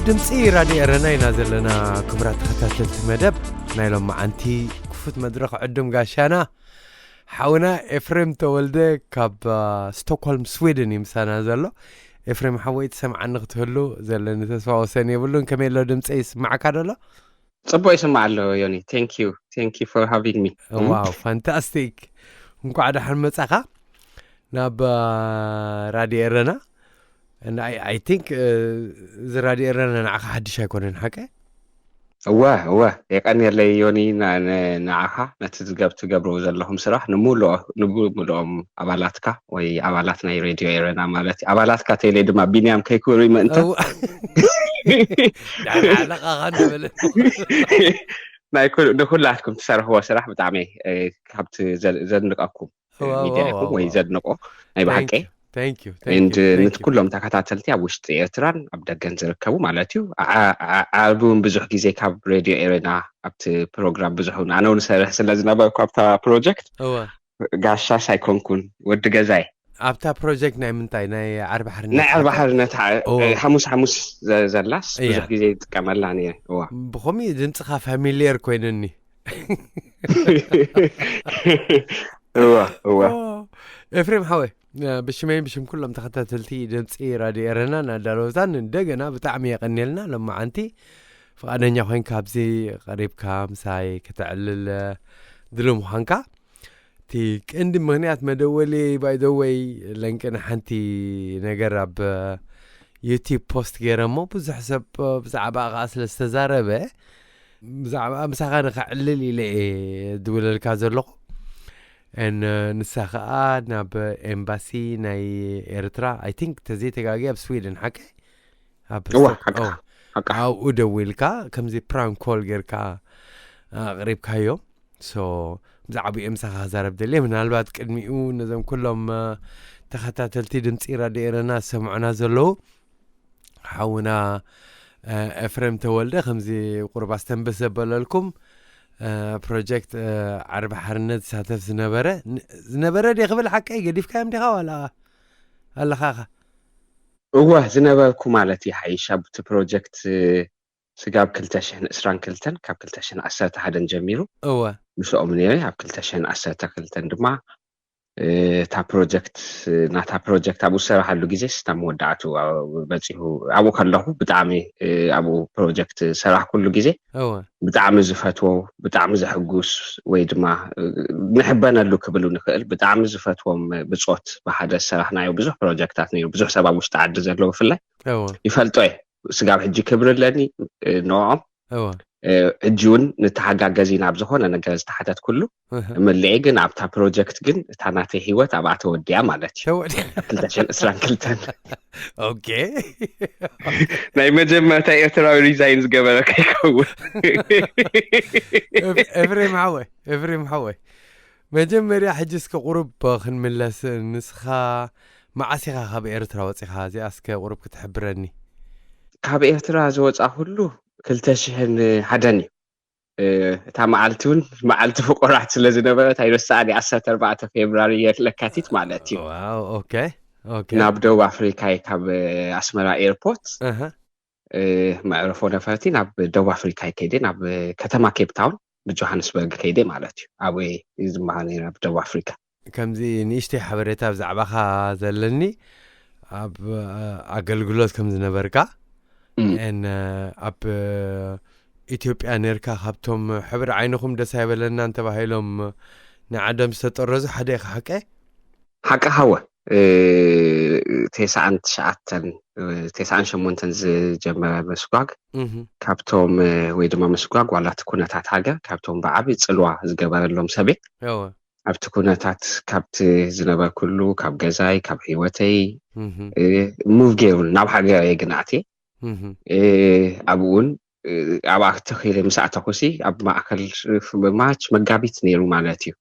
ድምፂ ራድዮ ኤረና ኢና ዘለና። ክቡራት ተኸታተልቲ መደብ፣ ናይ ሎማዓንቲ ክፉት መድረኽ ዕዱም ጋሻና ሓውና ኤፍሬም ተወልደ ካብ ስቶክሆልም ስዊድን እዩ ምሳና ዘሎ። ኤፍሬም ሓወይ ትሰምዓኒ ክትህሉ ዘለኒ ተስፋ ወሰን የብሉን። ከመይ ኣሎ ድምፂ? ይስማዕካ ደሎ? ጽቡቅ ይስማዕ ኣሎ ዮኒ። Thank you, thank you for having me. ዋው፣ ፋንታስቲክ። እንኳዕ ደሓን መጻኻ ናብ ራድዮ ኤረና። I think እዚ ራድዮ ኤረና ንዓኻ ሓድሽ ኣይኮነን ሓቀ? እወ እወ፣ የቀንየለይ ዮኒ፣ ንዓኻ ነቲ ዝገብ ትገብሩ ዘለኹም ስራሕ ንምሉኦም ኣባላትካ ወይ ኣባላት ናይ ሬድዮ ኤረና ማለት እዩ። ኣባላትካ ተይለይ ድማ ቢንያም ከይክብሩ ምእንተ ኣለቃኻ ንበለ ናይ ንኩላትኩም ትሰርሕዎ ስራሕ ብጣዕሚ ካብቲ ዘድንቀኩም ሚድያ ኢኹም ወይ ዘድንቆ ናይ ብሓቂ። ንኩሎም ተከታተልቲ ኣብ ውሽጢ ኤርትራን ኣብ ደገን ዝርከቡ ማለት እዩ። ዓርቢ እውን ብዙሕ ግዜ ካብ ሬድዮ ኤረና ኣብቲ ፕሮግራም ብዙሕ እውን ኣነ እውን ሰርሕ ስለ ዝነበርኩ ኣብታ ፕሮጀክት ጋሻስ ኣይኮንኩን፣ ወዲ ገዛይ። ኣብታ ፕሮጀክት ናይ ምንታይ ናይ ዓርቢ ሓርነት ናይ ዓርቢ ሓርነት ሓሙስ ሓሙስ ዘላስ ብዙሕ ግዜ ይጥቀመላ ነይረ። እዋ ብኸምኡ ድምፅኻ ፋሚሊየር ኮይንኒ። እዋ እዋ ኤፍሬም ሓወይ፣ ብሽመይን ብሽም ኩሎም ተኸታተልቲ ድምፂ ራድዮ ኤረናን ኣዳለውታን እንደገና ብጣዕሚ የቐንየልና። ሎማዓንቲ ፍቓደኛ ኮይንካ ኣብዚ ቀሪብካ ምሳይ ከተዕልል ድሉ ምዃንካ። እቲ ቀንዲ ምኽንያት መደወሊ ባይደወይ ለንቅን ሓንቲ ነገር ኣብ ዩቲብ ፖስት ገይረ እሞ ብዙሕ ሰብ ብዛዕባ ከዓ ስለ ዝተዛረበ ብዛዕባ ምሳኻ ንኸዕልል ኢለ እየ ድውለልካ ዘለኹ። ንሳ ከዓ ናብ ኤምባሲ ናይ ኤርትራ፣ I think ተዘይተጋጊ ኣብ ስዊድን ሓቀ? ኣብኡ ደዊልካ ከምዚ ፕራንክ ኮል ጌርካ ኣቕሪብካዮም። ብዛዕባኡ ምሳኻ ክዛረብ ደልየ። ምናልባት ቅድሚኡ ነዞም ኩሎም ተኸታተልቲ ድምፂ ራድዮ ኤረና ዝሰምዑና ዘለዉ ሓውና ኤፍሬም ተወልደ ከምዚ ቁሩብ ኣስተንብህ ዘበለልኩም ፕሮጀክት ዓርቢ ሓርነት ዝሳተፍ ዝነበረ ዝነበረ ድየ ክብል ሓቀይ ገዲፍካዮም ዲኻ ዋላ ኣለኻኻ? እወ ዝነበርኩ ማለት ይሓይሽ ኣብቲ ፕሮጀክት ስጋብ ክልተ ሽሕን ዕስራን ክልተን ካብ ክልተ ሽሕን ዓሰርተ ሓደን ጀሚሩ እወ ምስኦም ነይረ። ኣብ ክልተ ሽሕን ዓሰርተ ክልተን ድማ እታ ፕሮጀክት ናታ ፕሮጀክት ኣብኡ ዝሰራሓሉ ግዜ ስታ መወዳእቱ በፂሁ ኣብኡ ከለኹ ብጣዕሚ ኣብኡ ፕሮጀክት ሰራሕኩሉ ግዜ እወ ብጣዕሚ ዝፈትዎ ብጣዕሚ ዘሕጉስ ወይ ድማ ንሕበነሉ ክብሉ ንኽእል ብጣዕሚ ዝፈትዎም ብፆት ብሓደ ዝሰራሕናዮ ብዙሕ ፕሮጀክታት ነይሩ። ብዙሕ ሰብ ኣብ ውሽጢ ዓዲ ዘሎ ብፍላይ እወ ይፈልጦ እየ። ስጋብ ሕጂ ክብሪ ኣለኒ ንኦም እወ ሕጂ እውን ንተሓጋገዝ ኢና ኣብ ዝኾነ ነገር ዝተሓተት ኩሉ እህ ምልዒ ግን ኣብታ ፕሮጀክት ግን እታ ናተይ ህይወት ኣብኣ ተወዲያ ማለት እዩ። ተወዲያ ክልተ ሽሕን ዕስራን ክልተን ኦኬ ናይ መጀመርታ ኤርትራዊ ሪዛይን ዝገበረ ከይከውን። ኤፍሬም ሓወይ ኤፍሬም ሓወይ መጀመርያ ሕጂ እስከ ቁሩብ ክንምለስ። ንስኻ መዓስ ኢኻ ካብ ኤርትራ ወፂኻ? እዚኣ እስከ ቁሩብ ክትሕብረኒ። ካብ ኤርትራ ዝወፃ ኩሉ ክልተ ሽሕን ሓደን እዩ። እታ መዓልቲ እውን መዓልቲ ፍቁራት ስለ ዝነበረት ኣይረስኣን። ዓሰርተ ኣርባዕተ ፌብራሪ ለካቲት ማለት እዩ። ናብ ደቡብ ኣፍሪካ ካብ ኣስመራ ኤርፖርት መዕረፎ ነፈርቲ ናብ ደቡብ ኣፍሪካ ከይደ ናብ ከተማ ኬፕ ታውን ብጆሃንስበርግ ከይደ ማለት እዩ። ኣብ ዝመሃ ነይረ ኣብ ደቡብ ኣፍሪካ። ከምዚ ንእሽተይ ሓበሬታ ብዛዕባኻ ዘለኒ ኣብ ኣገልግሎት ከም ዝነበርካ ን ኣብ ኢትዮጵያ ነርካ ካብቶም ሕብሪ ዓይንኹም ደስ ኣይበለናን ተባሂሎም ንዓዶም ዝተጠረዙ ሓደ ኢኻ ሓቀ? ሓቂ ሃወ ቴስዓን ትሽዓተን ቴስዓን ሸሞንተን ዝጀመረ ምስጓግ ካብቶም ወይ ድማ ምስጓግ ዋላ እቲ ኩነታት ሃገር ካብቶም ብዓቢ ጽልዋ ዝገበረሎም ሰብየ ኣብቲ ኩነታት ካብቲ ዝነበርኩሉ ካብ ገዛይ ካብ ህይወተይ ሙቭ ገይሩን ናብ ሃገረይ ግን ኣትየ ኣብኡ እውን ኣብኣ ተኺለ ምስ ኣተኹሲ ኣብ ማእከል ማርች መጋቢት ነይሩ ማለት እዩ።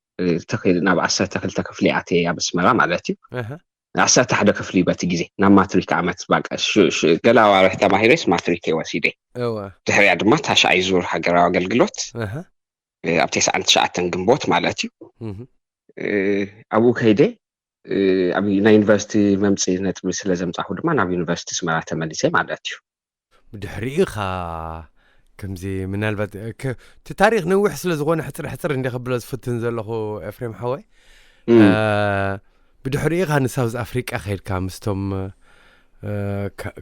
ተኺለ ናብ ዓሰርተ ክልተ ክፍሊ ኣትየ ኣብ ኣስመራ ማለት እዩ። ዓሰርተ ሓደ ክፍሊ በቲ ግዜ ናብ ማትሪክ ዓመት ገለ ኣዋርሕ ተማሂረስ ማትሪክ ወሲደ። ድሕሪያ ድማ ታሽዓይ ዙር ሃገራዊ ኣገልግሎት ኣብ ተስዓን ትሽዓተን ግንቦት ማለት እዩ። ኣብኡ ከይደ ኣብ ናይ ዩኒቨርሲቲ መምፅኢ ነጥቢ ስለ ዘምፃኹ ድማ ናብ ዩኒቨርሲቲ ኣስመራ ተመሊሰ ማለት እዩ። ድሕሪኡ ኢኻ ከምዚ ምናልባት እቲ ታሪኽ ነዊሕ ስለ ዝኾነ ሕፅር ሕፅር እንደ ክብሎ ዝፍትን ዘለኹ ኤፍሬም ሓወይ። ብድሕሪኡ ኢኻ ንሳውዝ ኣፍሪቃ ከይድካ ምስቶም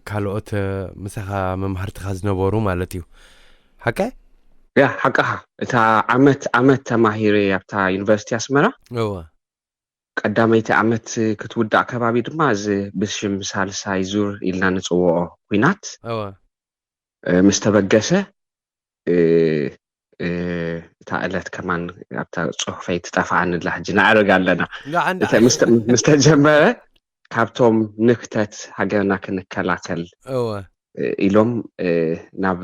ካልኦት ምሳኻ መምሃርትኻ ዝነበሩ ማለት እዩ። ሓቀ? ያ ሓቅኻ። እታ ዓመት ዓመት ተማሂረ ኣብታ ዩኒቨርሲቲ ኣስመራ። እወ ቀዳመይቲ ዓመት ክትውዳእ ከባቢ ድማ እዚ ብሽም ሳልሳይ ዙር ኢልና ንፅውዖ ኩናት እወ ምስ ተበገሰ እታ ዕለት ከማን ኣብታ ፅሑፈይ ትጠፍኣኒ ኣላ። ሕጂ ንዕርግ ኣለና። ምስ ተጀመረ ካብቶም ንክተት ሃገርና ክንከላከል እወ ኢሎም ናብ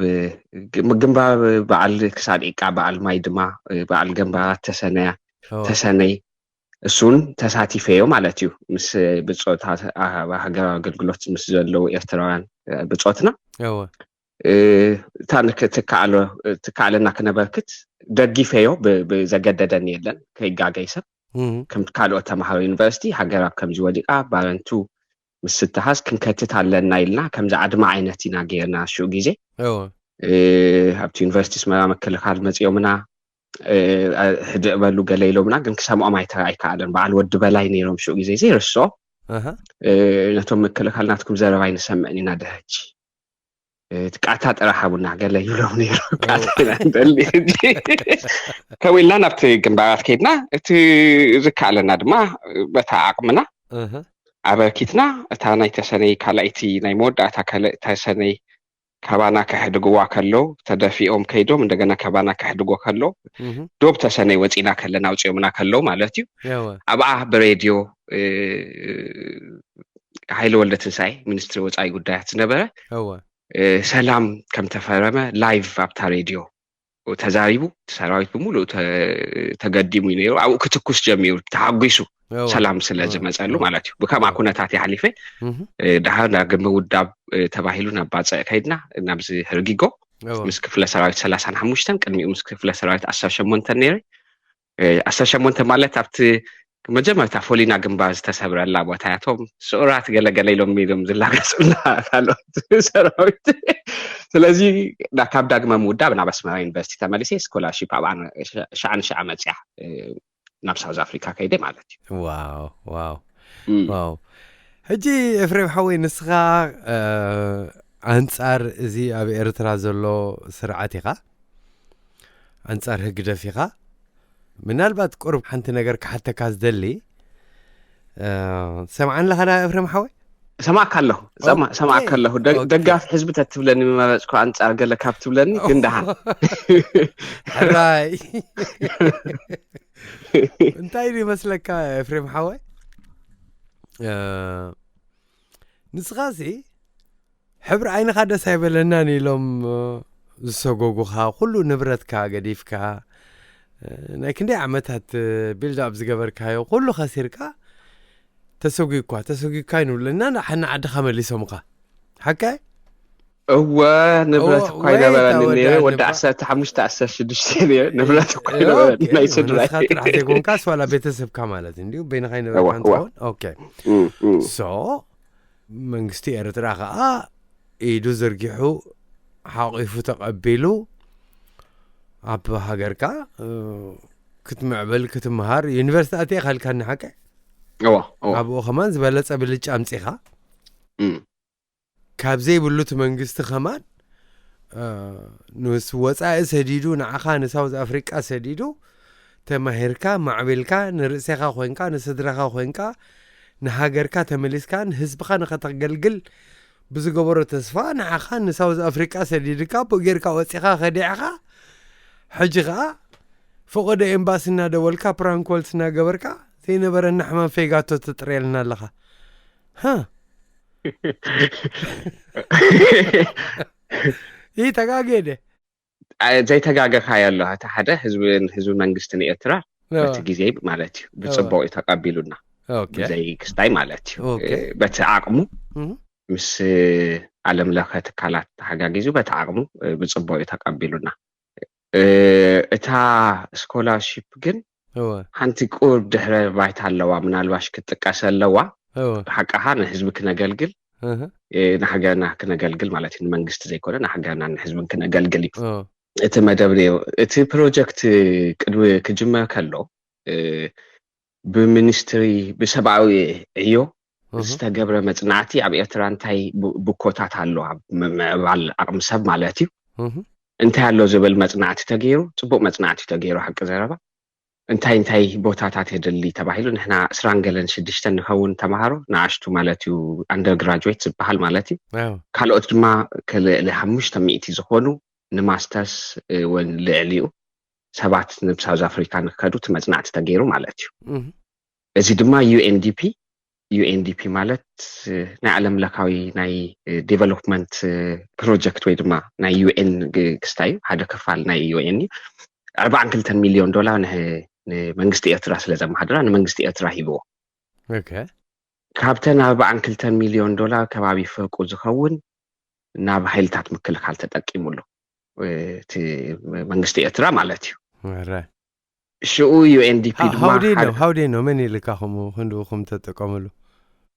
ግንባር በዓል ክሳድ ዒቃ በዓል ማይ ድማ በዓል ገንባራት ተሰነያ ተሰነይ እሱን ተሳቲፈዮ ማለት እዩ። ምስ ብፆታ ሃገራዊ ኣገልግሎት ምስ ዘለዉ ኤርትራውያን ብፆትና እታ ትከኣለና ክነበርክት ደግፈዮ። ብዘገደደኒ የለን ከይጋገይ ሰብ ከም ካልኦት ተምሃሮ ዩኒቨርሲቲ ሃገር ኣብ ከምዚ ወዲቃ ባረንቱ ምስ ዝተሃዝ ክንከትት ኣለና ኢልና ከምዚ ዓድማ ዓይነት ኢና ገይርና ሽኡ ግዜ ኣብቲ ዩኒቨርሲቲ ኣስመራ ምክልኻል መፂኦምና ሕድእ በሉ ገለ ኢሎምና፣ ግን ክሰምዖም ኣይከኣለን። በዓል ወዲ በላይ ነይሮም ሽኡ ግዜ ዘይርስዖ ነቶም ምክልኻል ናትኩም ዘረባ ኣይንሰምዕን ኢና ድሕጂ እቲ ቃታ ጥራሕ ሃቡና ገለ ይብሎም ነይሩ። ቃታ ኢና ንደሊ ሕጂ ከምኡ ኢልና ናብቲ ግንባራት ከይድና እቲ ዝከኣለና ድማ በታ ዓቕምና ኣበርኪትና እታ ናይ ተሰነይ ካልኣይቲ ናይ መወዳእታ ተሰነይ ካባና ከሕድግዋ ከለዉ ተደፊኦም ከይዶም እንደገና ካባና ከሕድጎ ከለዉ ዶብ ተሰነይ ወፂና ከለና ኣውፂኦምና ከለዉ ማለት እዩ። ኣብኣ ብሬድዮ ሃይለ ወልደ ትንሳኤ ሚኒስትሪ ወፃኢ ጉዳያት ዝነበረ ሰላም ከም ተፈረመ ላይቭ ኣብታ ሬድዮ ተዛሪቡ ሰራዊት ብምሉእ ተገዲሙ እዩ ነይሩ። ኣብኡ ክትኩስ ጀሚሩ ተሓጒሱ ሰላም ስለ ዝመፀሉ ማለት እዩ። ብከምኣ ኩነታት ይሓሊፈ ድሓር ዳግም ምውዳብ ተባሂሉ ናብ ባፅዕ ከይድና ናብዚ ህርጊጎ ምስ ክፍለ ሰራዊት ሰላሳን ሓሙሽተን ቅድሚኡ ምስ ክፍለ ሰራዊት ዓሰርተ ሸሞንተ ነይረ። ዓሰርተ ሸሞንተ ማለት ኣብቲ መጀመርታ ፎሊና ግንባር ዝተሰብረላ ቦታ እያ። እቶም ስዑራት ገለገለ ኢሎም ኢሎም ዝላገጹላ ካልኦት ሰራዊት። ስለዚ ካብ ዳግመ ምውዳብ ናብ ኣስመራ ዩኒቨርሲቲ ተመሊሰ ስኮላርሺፕ ኣብኣ ሻዓ ንሻዓ መፅያ ናብ ሳውዝ ኣፍሪካ ከይደ ማለት እዩ። ዋው ዋው ዋው። ሕጂ ኤፍሬም ሓወይ ንስኻ ኣንጻር እዚ ኣብ ኤርትራ ዘሎ ስርዓት ኢኻ፣ ኣንጻር ህግደፍ ኢኻ። ምናልባት ቁሩብ ሓንቲ ነገር ክሓተካ ዝደሊ ትሰምዓኒ ኣለኻ ዳ ኤፍሬም ሓወይ? ሰማዕካ ኣለኹ ሰማዕካ ኣለኹ። ደጋፊ ህዝቢ ተትብለኒ ምመረፅኩ ኣንፃር ገለ ካብ ትብለኒ ግን ደሓን ሕራይ እንታይ ይመስለካ ኤፍሬም ሓወይ? ንስኻሲ ሕብሪ ዓይንኻ ደስ ኣይበለናን ኢሎም ዝሰጎጉኻ፣ ኩሉ ንብረትካ ገዲፍካ፣ ናይ ክንደይ ዓመታት ቢልድ ኣፕ ዝገበርካዮ ኩሉ ከሲርካ፣ ተሰጒግኳ ተሰጒግካ ይንብለና፣ ሓና ዓድኻ መሊሶምኻ። ሓቀ? እወ፣ ንብረት እኳ ይነበረኒ ነይረ። ወዲ ዓሰርተ ሓሙሽተ ዓሰርተ ሽዱሽተ ነይረ። ንብረት እኳ ይነበረኒ ናይ ስድራይ። ንስኻ ጥራሕ ዘይኮንካስ ዋላ ቤተሰብካ ማለት እንድዩ። በይንኻ ይነበርካ እወ፣ እወ። እንትኸውን። ኦኬ። እም፣ እም። ሶ መንግስቲ ኤርትራ ኸኣ ኢዱ ዘርጊሑ ሓቒፉ ተቐቢሉ ኣብ ሃገርካ ክትምዕብል ክትምሃር ዩኒቨርሲቲ ኣትየ ካልካኒ ሓቀ እዋ ኣብኡ ከማን ዝበለጸ ብልጫ ኣምጺኻ ካብ ዘይብሉ እቲ መንግስቲ ከማን ንስ ወፃኢ ሰዲዱ ንዓኻ ንሳውዝ ኣፍሪቃ ሰዲዱ ተማሂርካ ማዕቢልካ ንርእሴኻ ኮንካ ንስድራኻ ኮንካ ንሃገርካ ተመሊስካ ንህዝብኻ ንኸተገልግል ብዝገበሮ ተስፋ ንዓኻ ንሳውዝ ኣፍሪቃ ሰዲድካ ብኡ ጌርካ ወፂኻ ከዲዕኻ ሕጂ ኸዓ ፈቐዶ ኤምባሲ እናደወልካ ፕራንኮልስ እናገበርካ ዘይነበረና ሕማም ፌጋቶ ተጥርየልና ኣለኻ። ይህ ተጋጌደ ዘይተጋገርካዮ ኣሎ። እቲ ሓደ ህዝብን ህዝቢ መንግስትን ኤርትራ በቲ ግዜ ማለት እዩ ብፅቡቅ እዩ ተቀቢሉና። ብዘይ ክስታይ ማለት እዩ። በቲ ዓቅሙ ምስ ዓለም ለኸ ትካላት ተሓጋጊዙ በቲ ዓቅሙ ብፅቡቅ እዩ ተቀቢሉና። እታ ስኮላርሺፕ ግን ሓንቲ ቁርብ ድሕረ ባይታ ኣለዋ፣ ምናልባሽ ክትጥቀስ ኣለዋ። ብሓቅኻ ንህዝቢ ክነገልግል ንሃገርና ክነገልግል ማለት እዩ። ንመንግስቲ ዘይኮነ ንሃገርና ንህዝብን ክነገልግል እዩ እቲ መደብ ነይሩ። እቲ ፕሮጀክት ቅድሚ ክጅመር ከሎ ብሚኒስትሪ ብሰብኣዊ ዕዮ ዝተገብረ መፅናዕቲ ኣብ ኤርትራ እንታይ ብኮታት ኣሎ ኣብ ምዕባል ዓቕሚ ሰብ ማለት እዩ እንታይ ኣሎ ዝብል መፅናዕቲ ተገይሩ። ፅቡቅ መፅናዕቲ ተገይሩ ሓቂ ዘረባ እንታይ እንታይ ቦታታት የድሊ ተባሂሉ ንሕና ዕስራን ገለን ሽዱሽተን ንኸውን ተምሃሮ ንኣሽቱ ማለት እዩ ኣንደርግራጁዌት ዝበሃል ማለት እዩ ካልኦት ድማ ልዕሊ ሓሙሽተ ሚእቲ ዝኾኑ ንማስተርስ ወን ልዕሊኡ ሰባት ናብ ሳውዝ ኣፍሪካ ንክከዱ እቲ መፅናዕቲ ተገይሩ ማለት እዩ እዚ ድማ ዩኤንዲፒ ዩኤንዲፒ ማለት ናይ ዓለም ለካዊ ናይ ዴቨሎፕመንት ፕሮጀክት ወይ ድማ ናይ ዩኤን ክስታይ ሓደ ክፋል ናይ ዩኤን እዩ ኣርባዓን ክልተን ሚልዮን ዶላር ንመንግስቲ ኤርትራ ስለ ዘመሓድራ ንመንግስቲ ኤርትራ ሂብዎ ካብተን ኣርባዓን ክልተን ሚልዮን ዶላር ከባቢ ፍርቁ ዝኸውን ናብ ሓይልታት ምክልኻል ተጠቂሙሉ እቲ መንግስቲ ኤርትራ ማለት እዩ ሽኡ ዩኤንዲፒ ድማ ሃውዴ ነው መን ይልካ ከምኡ ክንድኡ ከም ተጠቀምሉ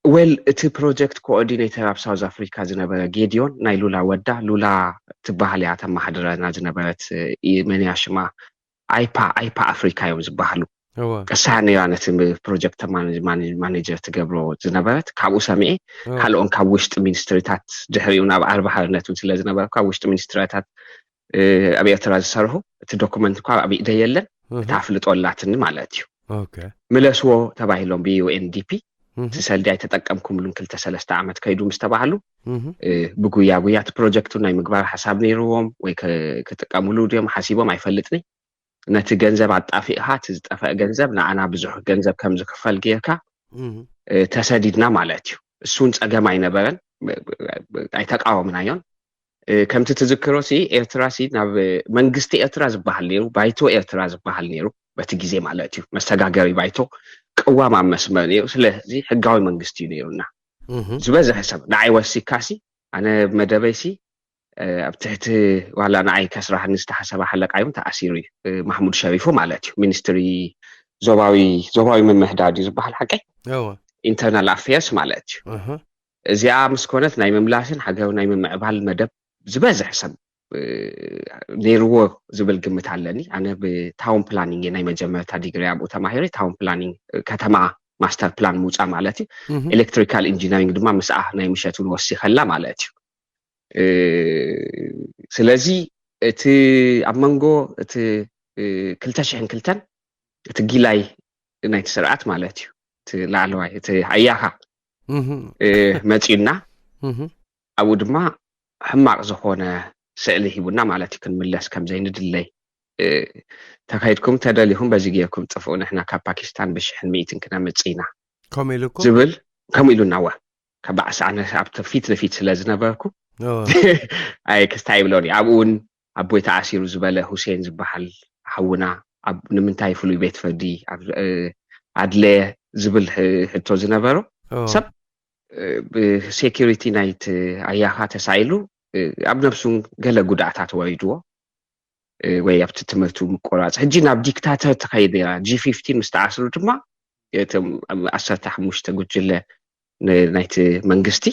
ወል እቲ ፕሮጀክት ኮኦርዲኔተር ኣብ ሳውዝ ኣፍሪካ ዝነበረ ጌዲዮን ናይ ሉላ ወዳ ሉላ ትበሃል እያ ተመሓድረና ዝነበረት መን እያ ሽማ ኣይፓ ኣይፓ ኣፍሪካ እዮም ዝበሃሉ እሳ ነራ ነቲ ፕሮጀክት ማኔጀር ትገብሮ ዝነበረት ካብኡ ሰሚዐ ካልኦን ካብ ውሽጢ ሚኒስትሪታት ድሕሪኡ ናብ ዓርቢ ሓርነት እውን ስለ ዝነበረ ካብ ውሽጢ ሚኒስትሪታት ኣብ ኤርትራ ዝሰርሑ እቲ ዶኩመንት እኳ ኣብ ኢደ የለን እታ ኣፍልጦ ኣላትኒ ማለት እዩ ምለስዎ ተባሂሎም ብዩኤንዲፒ እቲ ሰልዲ ኣይተጠቀምኩምሉን ክልተ ሰለስተ ዓመት ከይዱ ምስ ተባህሉ ብጉያ ጉያ እቲ ፕሮጀክቱ ናይ ምግባር ሓሳብ ነይርዎም ወይ ክጥቀምሉ ድዮም ሓሲቦም ኣይፈልጥኒ ነቲ ገንዘብ ኣጣፊእካ እቲ ዝጠፈአ ገንዘብ ንኣና ብዙሕ ገንዘብ ከም ዝክፈል ጌርካ ተሰዲድና ማለት እዩ እሱን ፀገም ኣይነበረን ኣይተቃወምናዮን ከምቲ ትዝክሮ ሲ ኤርትራ ሲ ናብ መንግስቲ ኤርትራ ዝበሃል ነይሩ ባይቶ ኤርትራ ዝበሃል ነይሩ በቲ ግዜ ማለት እዩ መሰጋገሪ ባይቶ ቅዋም ኣብ መስመር ነይሩ ስለዚ ሕጋዊ መንግስቲ እዩ ነይሩና ዝበዝሐ ሰብ ንዓይ ወሲካ ሲ ኣነ መደበይ ሲ ኣብ ትሕቲ ዋላ ንዓይ ከስራሕኒ ዝተሓሰበ ሓለቃ እውን ተኣሲሩ እዩ ማሕሙድ ሸሪፎ ማለት እዩ ሚኒስትሪ ዞባዊ ዞባዊ ምምህዳር እዩ ዝበሃል ሓቀይ ኢንተርናል ኣፌርስ ማለት እዩ እዚኣ ምስ ኮነት ናይ ምምላስን ሃገር ናይ ምምዕባል መደብ ዝበዝሕ ሰብ ነይርዎ ዝብል ግምት ኣለኒ ኣነ ብታውን ፕላኒንግ ናይ መጀመርታ ዲግሪ ኣብኡ ተማሂረ ታውን ፕላኒንግ ከተማ ማስተር ፕላን ምውፃእ ማለት እዩ ኤሌክትሪካል ኢንጂነሪንግ ድማ ምስኣ ናይ ምሸት እውን ወሲኸላ ማለት እዩ ስለዚ እቲ ኣብ መንጎ እቲ ክልተ ሽሕን ክልተን እቲ ጊላይ ናይቲ ስርዓት ማለት እዩ እቲ ላዕለዋይ እቲ ኣያኻ መፂኡና ኣብኡ ድማ ሕማቕ ዝኾነ ስእሊ ሂቡና ማለት እዩ ክንምለስ ከም ዘይንድለይ ተኸይድኩም ተደሊኹም በዚ ጌርኩም ጥፍኡ ንሕና ካብ ፓኪስታን ብሽሕን ሚእትን ክነምፅ ኢና ከምኡ ኢሉኩም ዝብል ከምኡ ኢሉና ወ ከባዕሲ ኣነ ኣብቲ ፊት ንፊት ስለ ዝነበርኩ ኣይ ክስታይ ይብሎኒ ኣብኡ እውን ኣቦይ ተኣሲሩ ዝበለ ሁሴን ዝበሃል ሓውና ኣብ ንምንታይ ፍሉይ ቤት ፍርዲ ኣብ ኣድለየ ዝብል ሕ- ሕቶ ዝነበሮ ሰብ ብሴኪሪቲ ናይቲ ኣያኻ ተሳኢሉ ኣብ ነብሱ ገለ ጉድኣታት ወሪድዎ ወይ ኣብቲ ትምህርቱ ምቆራፅ ሕጂ ናብ ዲክታተር ትኸይድ ነራ ጂ ፊፍቲን ምስ ተኣስሩ ድማ እቶም ዓሰርተ ሓሙሽተ ጉጅለ ናይቲ መንግስቲ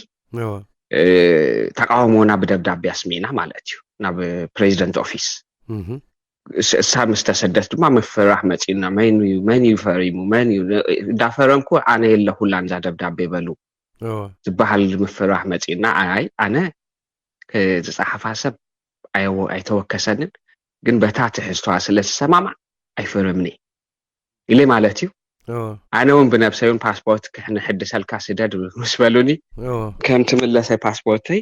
ተቃውሞና ብደብዳቤ ኣስሚዕና ማለት እዩ ናብ ፕሬዚደንት ኦፊስ እሳ ምስ ተሰደት ድማ ምፍራሕ መፂኡና መን እዩ መን እዩ ፈሪሙ መን እዩ እንዳፈረምኩ ኣነ የለኩላን እዛ ደብዳቤ በሉ ዝበሃል ምፍራሕ መፂኡና ኣይ ኣነ ዝፀሓፋ ሰብ ኣይተወከሰንን ግን በታ ትሕዝቷ ስለ ዝሰማማዕ ኣይፈረምኒ ኢለ ማለት እዩ ኣነ እውን ብነብሰይ እውን ፓስፖርት ክሕንሕድሰልካ ስደድ ምስ በሉኒ ከም ትምለሰ ፓስፖርተይ